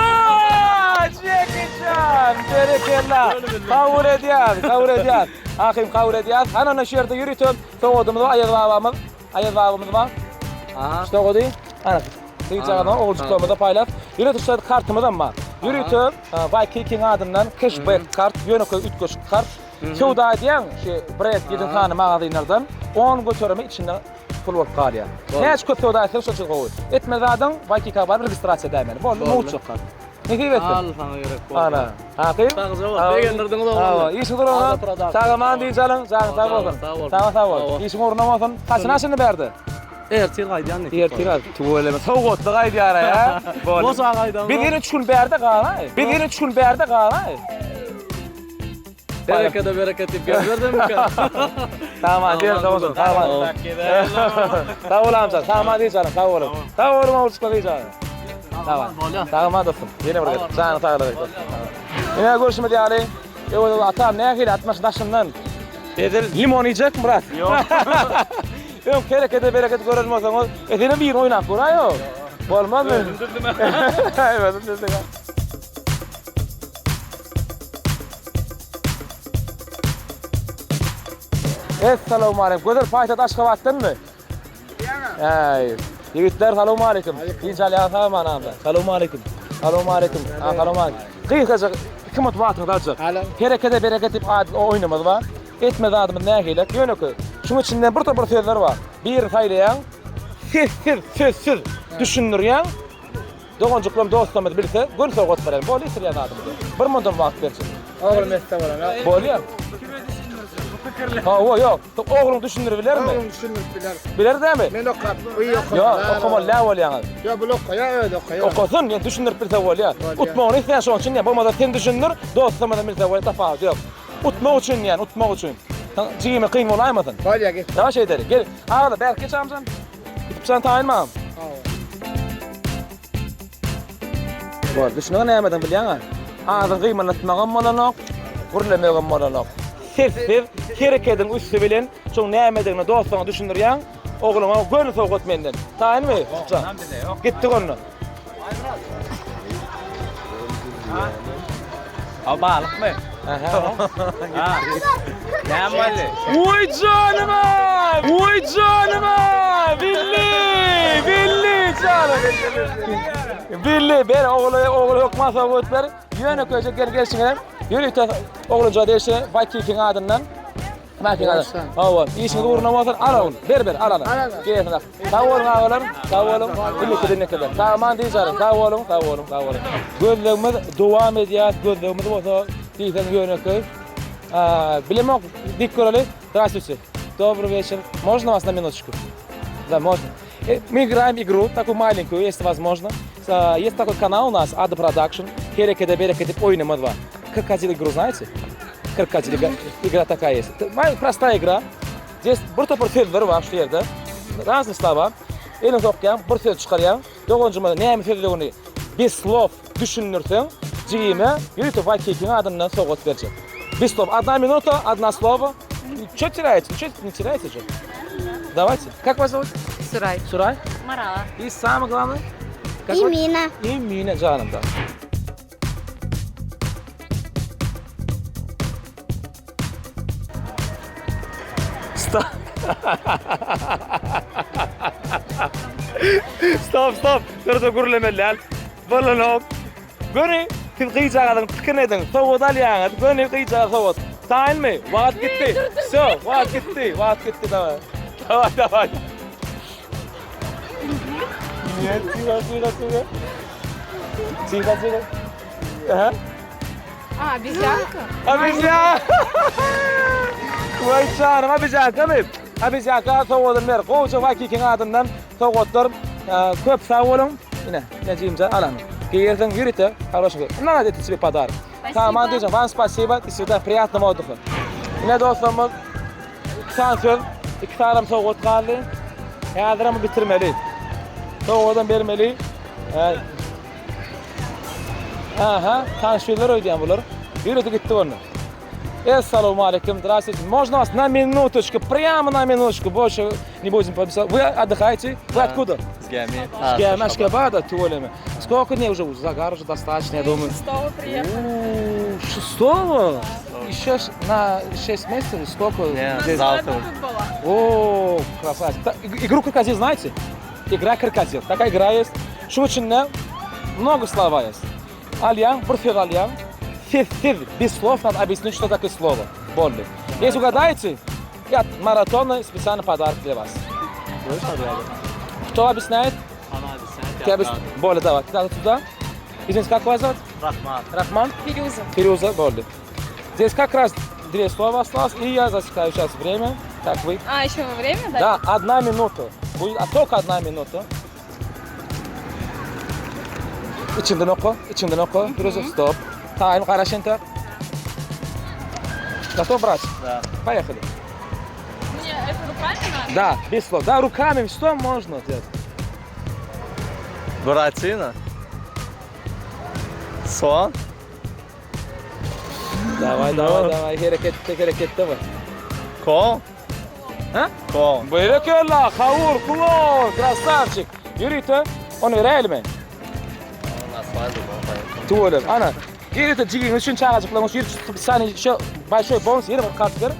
Jackie Chan! Berekella. Kabul edýär, kabul edýär. Akym kabul edýär. Hany onda şu ýerde ýörite sowgadymyz bar, Aýaz babamyz. Aýaz babamyz bar. Aha. Şu sowgady. Ana, Gyzjagazymyza, ogulçyklarymyza paýlap. Ýörite şu ýerde kartymyzam bar. Ýörite Waýkikiň adyndan keşbek kart, ýönekeý üýtgeşik kart. Söwda edýäň, şu brend ýedi sany magazynlardan 10 göterimi içinde pul bolup galýar. Näçe köp söwda etseň şonça gowy. Etmeli zadyň Waýkika baryp registrasiýa edäýmeli. Boldy, mugt kart. Nesip etsin. Al saňa gerek boldy. Ana. Haky. Sagja bol. Begendirdiňiz oglanlar. Hawa, işiň ugruna. Sag-aman dynç alyň. Janyň sag bolsun. Saňa sag bol. Işiň ugruna bolsun. Haçan aşyndy bärde? Ertir gaýdýan diýip. Ertir gaýt. Tüweleme. Sowgatly gaýdýar-a, hä? Boldy. Boşa gaýdamok. Biz ýene üç gün bärde galaý. Biz ýene üç gün bärde galaý. Berekede bereket diýip gezmerdimmikä? Sag diýer, sag bolsun. Sag bol. Sag bol amca. Sag bol diýjärim, sag boluň. Sag boluň ogulçyklar diýjärim. Sag bol. Sag bol dostum. Ýene bir gezek. Janyň saglygy. Ine görşümiz ýaly, Öwez atam nähili atmaş daşyndan. Edil Limon iýjek Myrat. Ýok. Öň herekete bereket gören bolsaňyz, e senem birini oýnap göräýo. Bolmazmy? Özüm düzdüm. Özüm düzdüm. Essalawmaleýkum. Gözel paýtagt Aşgabatdanmy? Äý. Ýigitler salowmaleýkim. Dynç alýaňyz sag-aman amda. Salowmaleýkim. Salowmaleýkim. Ha, salowmaleýkim. Gysgajyk 2 minut wagtyňyzy aljak. Herekete bereket diýip atly oýnumyz bar. Etme zadymyz nähili? Ýönekeý. Şuň içinde bir topar sözler bar. Birini saýlaýaň, sessiz, sözsüz düşündirýäň. Doganjyklarym, dostlarymyz bilse, göni sowgat bererin. Bolýa isleýän zadymyzy. Bir mundan wagt berjek. Oglum etse bolar. Bolýa. Kime düşündirjek? Bu pikirler. Hawa, ýok. Ogluň düşündirip bilermi? Oglum düşündirip biler. Biler dämi? Men okap, uý okamaly. Ýok, okamaly däl bolýaňyz. Ýok, bul okaýar, özi okaýar. Okasyn, ýöne düşündirip bilse bolýar. Utmagyny isleýän şonuň üçin diýýän. Bolmasa sen düşündir, dostlarymyzam bilse bolýar, tapawudy ýok. Utmak üçin diýýän, utmak üçin. Jigime kyn bolaýmasyn. Bolýar, git. Dawa şeýdeli. Gel, agala, bärik geç amjan. Gidip taýyn maňa. Bor, düşüniň nämeden bilýäňä? Agzyň gymyldatmagam bolanok, gürlemegem bolanok. Sessiz herekediň üsti bilen şoň nämedigini dostuňa düşündirýäň, ogluňa göni sowgat menden. Taýynmy? Ýok, bize ýok. Gitdik onda. A balykmy? Aha. Ha. Näme boldy? Oý janyma! Oý janyma! Billi! Billi janym! Billi ber ogly ogly hökman sowgat ber. Ýöne köýjek gel gelşiňe. Ýörite oglanjyga degişli Waýkikiň adyndan. Waýkikiň adyndan. Hawa, işiňiz ugruna bolsun. Al ogul. Ber ber al al. Gelsin. Sag boluň agalar, sag boluň. Birlikde diňlekeler. Sag aman diýjaryň. Sag boluň, sag boluň, sag boluň. Gözlegimiz dowam edýär. Gözlegimiz bolsa diýseň ýönekeý. Bilemok, diýip göreli. Здравствуйте. Добрый вечер. Можно вас на минуточку? Да, можно. Э, мы играем игру, такую маленькую, если возможно. Есть такой канал у нас, Ада Production. Herekede bereket diýip oýnumyz bar. Крокодил игру знаете? Крокодил игра, игра такая есть. Простая игра. Здесь bir topar sözler bar şu ýerde. Разные слова. Eliňi sokýaň, bir söz çykarýaň. Doganjyma näme sözdügini bez slov düşündirseň, jigime ýörite Waýkekiň adyndan sowgat berjek. Bez slov. Одна минута, одна слово. Чё теряете? Чё не теряете же? Давайте. Как вас зовут? Suraý. Сурай. Marala. И самое главное? Как вас? Emina. Emine janym da. Stop. Stop, stop. Dur dur gürlemeli däl. Bolanok. Göni siz gyjagazyň pikirini ediň. Sowgat alýaňyz. Göni gyjaga sowgat. Taýynmy? Wagt gitdi. Wsё, wagt gitdi. Wagt gitdi daway. Daway, daway. Нет, тихо, тихо, тихо. Тихо, тихо. Aha. A, обезьянка? Obezýan. Waý janym, obezýankamy? Obezýanka sowgadyny ber. Gowja Waýkikiň adyndan sowgatlar. Köp sag boluň. Ine, ine jigimjan al ony. Geýersiň ýörite. Хороший. На, это тебе подарок. Tamam diýjek. Вам спасибо. До свидания. Приятного отдыха. Ine dostlarymyz, iki sany söz, iki sanam sowgat galdy. Häzirem bitirmeli. Sowgadam bermeli. Aha, tanyş ýüzler öýdýän bular. Ýörite gitdik onda. Essalawmaleýkim, здравствуйте. Можно вас на минуточку, прямо на минуточку, больше не будем подписать. Вы отдыхаете? Вы откуда? С Gämi. С Gämi, Aşgabada, tüweleme. Сколько дней уже? Загар уже достаточно, я думаю. Шестого приехали. У, Шестого? Еще ш- на 6 месяцев? Сколько? Не, Здесь? завтра. Тут была. О, красавец. Та- иг- Игру крокодил знаете? Игра крокодил. Такая игра есть. Şu içinde много слова есть. Alýaň, bir söz alýaň. Sessiz, без слов надо объяснить, что такое слово. Boldy. Если угадаете, я маратона специальный подарок для вас. Кто объясняет? Ты объяс... Boldy, давай. Ты сюда. Извините, как вас зовут? Rahman. Рахман? Фирюза. Фирюза, boldy. Здесь как раз две слова осталось, и я засекаю сейчас время. Так, вы А, еще во время, да? Да, одна минута. Будет, а только одна минута. Içinden oku, içinden oku. Firuze, stop. Taýyn garaş entek. Готов брать? Да. Поехали. Мне это руками надо? Да, без слов. Да, руками что можно делать? Buratino. Soğan. Давай, давай, давай. Hereketde, hereketde bar. Kon. Ha? Kon. Berekella, kavur, klon, krasavçik. Ýörite, ony beräýelimi? Tüweleme. Ana, ýörite jigiňiz üçin çagajyklaryňyz üçin ýörite spesialny еще большой бонус ýene bir kart ber.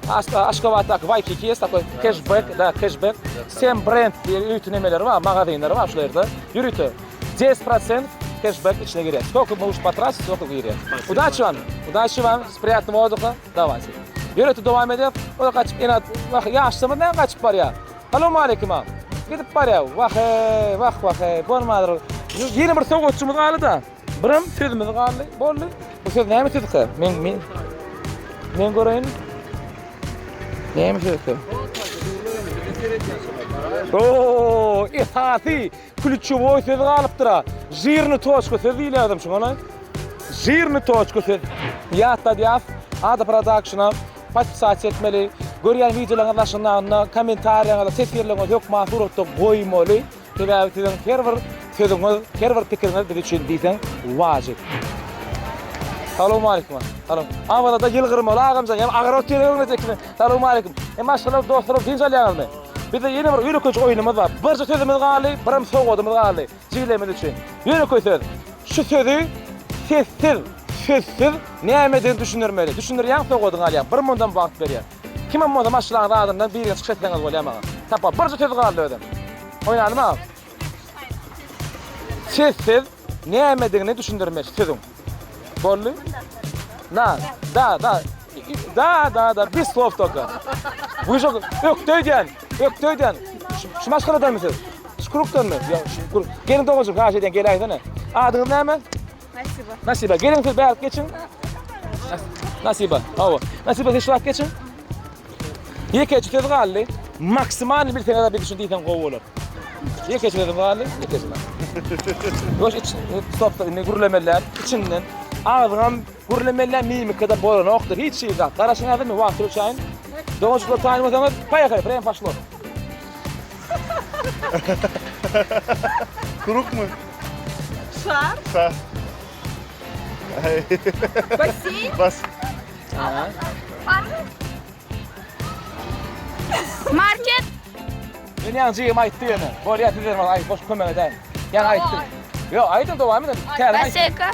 Aşgabatdaky Waikiki есть такой кэшбэк, да, кэшбэк. Sem brend diýen ýörite nemeleri bar, magazinleri bar şul ýerde. Ýörite 10% кэшбэк içine girýär. Сколько можешь потратить, столько girýär. Удачи вам, удачи вам, с приятного отдыха. Давайте. Ýörite dowam edýär. O gaçyp ene wah ýaşlarymyz näme gaçyp barýar? Salowmaleýkim a. Gidip barýar. Wah eý, wah wah eý, bolmadyr. Ýene bir sowgatçymyz galdy-da. Birim sözümiz galdy. Boldy. Bu söz näme sözkä? Men men Men göreýin. Näme sözkä? Oo, esasy klýuçewoý söz galypdyr-a. Žirny toçka söz diýilýär şuňa. Žirny toçka söz. Ýatladýas. Ada Productiona podpisasiýa etmeli. Görýän wideolaryňyz daşynda kommentariýaňyzy, teswirleriňizi hökman suratda goýmaly. Sebäbi siziň her bir sözüňiz, her bir pikiriňiz biz üçin diýseň wajyp. Salowmaleýkim. Salam. Awazada ýylgyrmaly agamjan, ýa agyr otyr öňüne Salowmaleýkim. E maşgala dostlarym dynç alýaňyzmy? Bizde ýene bir ýönekeý oýnumyz bar. Birje sözümiz galdy, birem sowgadymyz galdy jigilerimiz üçin. Ýönekeý söz. Şu sözi sessiz, sözsüz nämedigini düşündirmeli. Düşündirýäň, sowgadyňy alýaň. Bir mundan wagt berýän. Kimem bolsa maşgalaňyz adyndan birini çykyş etseňiz bolýar maňa. Tapa, birje söz galdy özem. Oýnalymy agam? Sessiz nämedigini düşündirmeli sözüň. Boldy? Na, da, da. Da, da, da, bir slov toka. Bu şo ökde öýdýän, ökde öýdýän. Şu maşgaladanmy siz? Şu krukdanmy? Ýa, şu kruk. Geliň doganjyk, haýyş edýän geläýsene. Adyňyz näme? Nasiba. Nasiba, geliň siz bärik geçiň. Nasiba, hawa. Nasiba siz şu wagt geçiň. Ýekeje söz galdy. Maksimalny bilseňiz biz üçin diýseň gowy bolar. Ýekeje sözüm galdy, ýekeje. Boş iç, stop, indi gürlemeliler içinden. Agzyňam gürlemeliler mimikada bolanokdyr. Hiç şey zat. Garaşyň häzirmi wagt ölçäýin. Doganjyklar taýyn bolsaňyz, поехали, время пошло. Krukmy? Şar. Şar. Basseýn. Bas. Market. Men ýaňy jigim aýtdy ýöne. Bolýa siz bermez aý goş kömek edäýin. Ýaňy aýtdy. Ýok, aýdyň dowam ediň. Täze aýtdy. Baseka.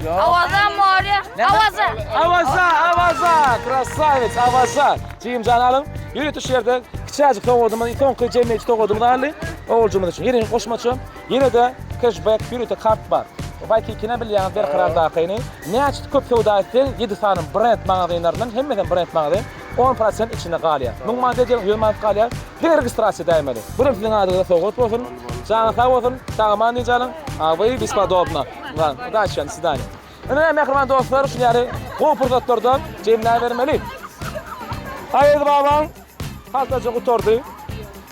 Ýok. Awaza more. Awaza. Awaza, Awaza, krasawec, Awaza. Jigim jan alyň. Ýörite şu ýerde kiçäjik sowgadymyz, soňky jemleýji sowgadymyzy aldy. Oguljygymyz üçin. Ýene goşmaça, ýene-de keşbek ýörite kart bar. Waikikini bilýäňiz Berkarardakyny. Näçe köp söwda etseň, 7 sany brend magazynlaryndan, hemmesem brend magazyn. On prosent içinde galýar. Müň manat edýäň, ýüz manat galýar. Diňe registrasiýa edäýmeli. Bulam siziň adyňyza sowgat bolsun. Janyňyz sag bolsun. Sag aman dynç alyň. A вы бесподобно. Ладно, удачи, до свидания. Ine mähriban dostlar, şuny ýaly gowy pursatlarda jemläbermeli. Aýaz babaň haltaja gutardy.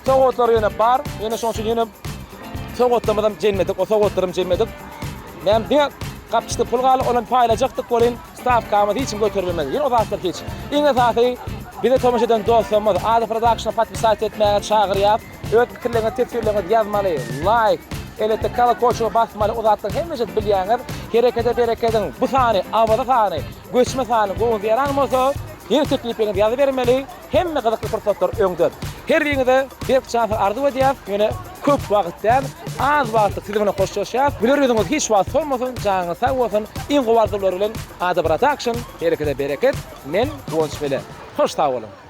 Sowgatlary ýene bar. Ýene şonuň üçin ýene sowgatlarymyzam jemledik. O sowgatlaram jemledik. Näme diňe gapjykda pul galdy, onam paýlajakdyk welin Stawkamyz hiç kim göterip bilmez. Ýene o zatlar hiç. Iň esasy bize tomaşa eden dostlarymyz Ada Productiona podpisat etmäge çagyrýas. Öz pikirleriňizi teswirleriňizi ýazmaly, laýk, elbetde kolokolçiga basmaly o zatlaryň hemmesini bilýäňiz. Herekede berekediň bu sany Awaza sany, göçme sany göwnüňize ýaran bolsa ýene teklipleriňizi ýazybermeli. Hemme gyzykly pursatlar öňde. Her biriňize berk jan sag arzuw edýäs. Ýöne köp wagt däl, az wagtlyk siziň bilen hoşlaşýas. Güler ýüzüňiz hiç wagt solmasyn, janyňyz sag bolsun. Iň gowy arzuwlar bilen Ada Production, herekete bereket. Men Guwanç Mele. Hoş sag boluň.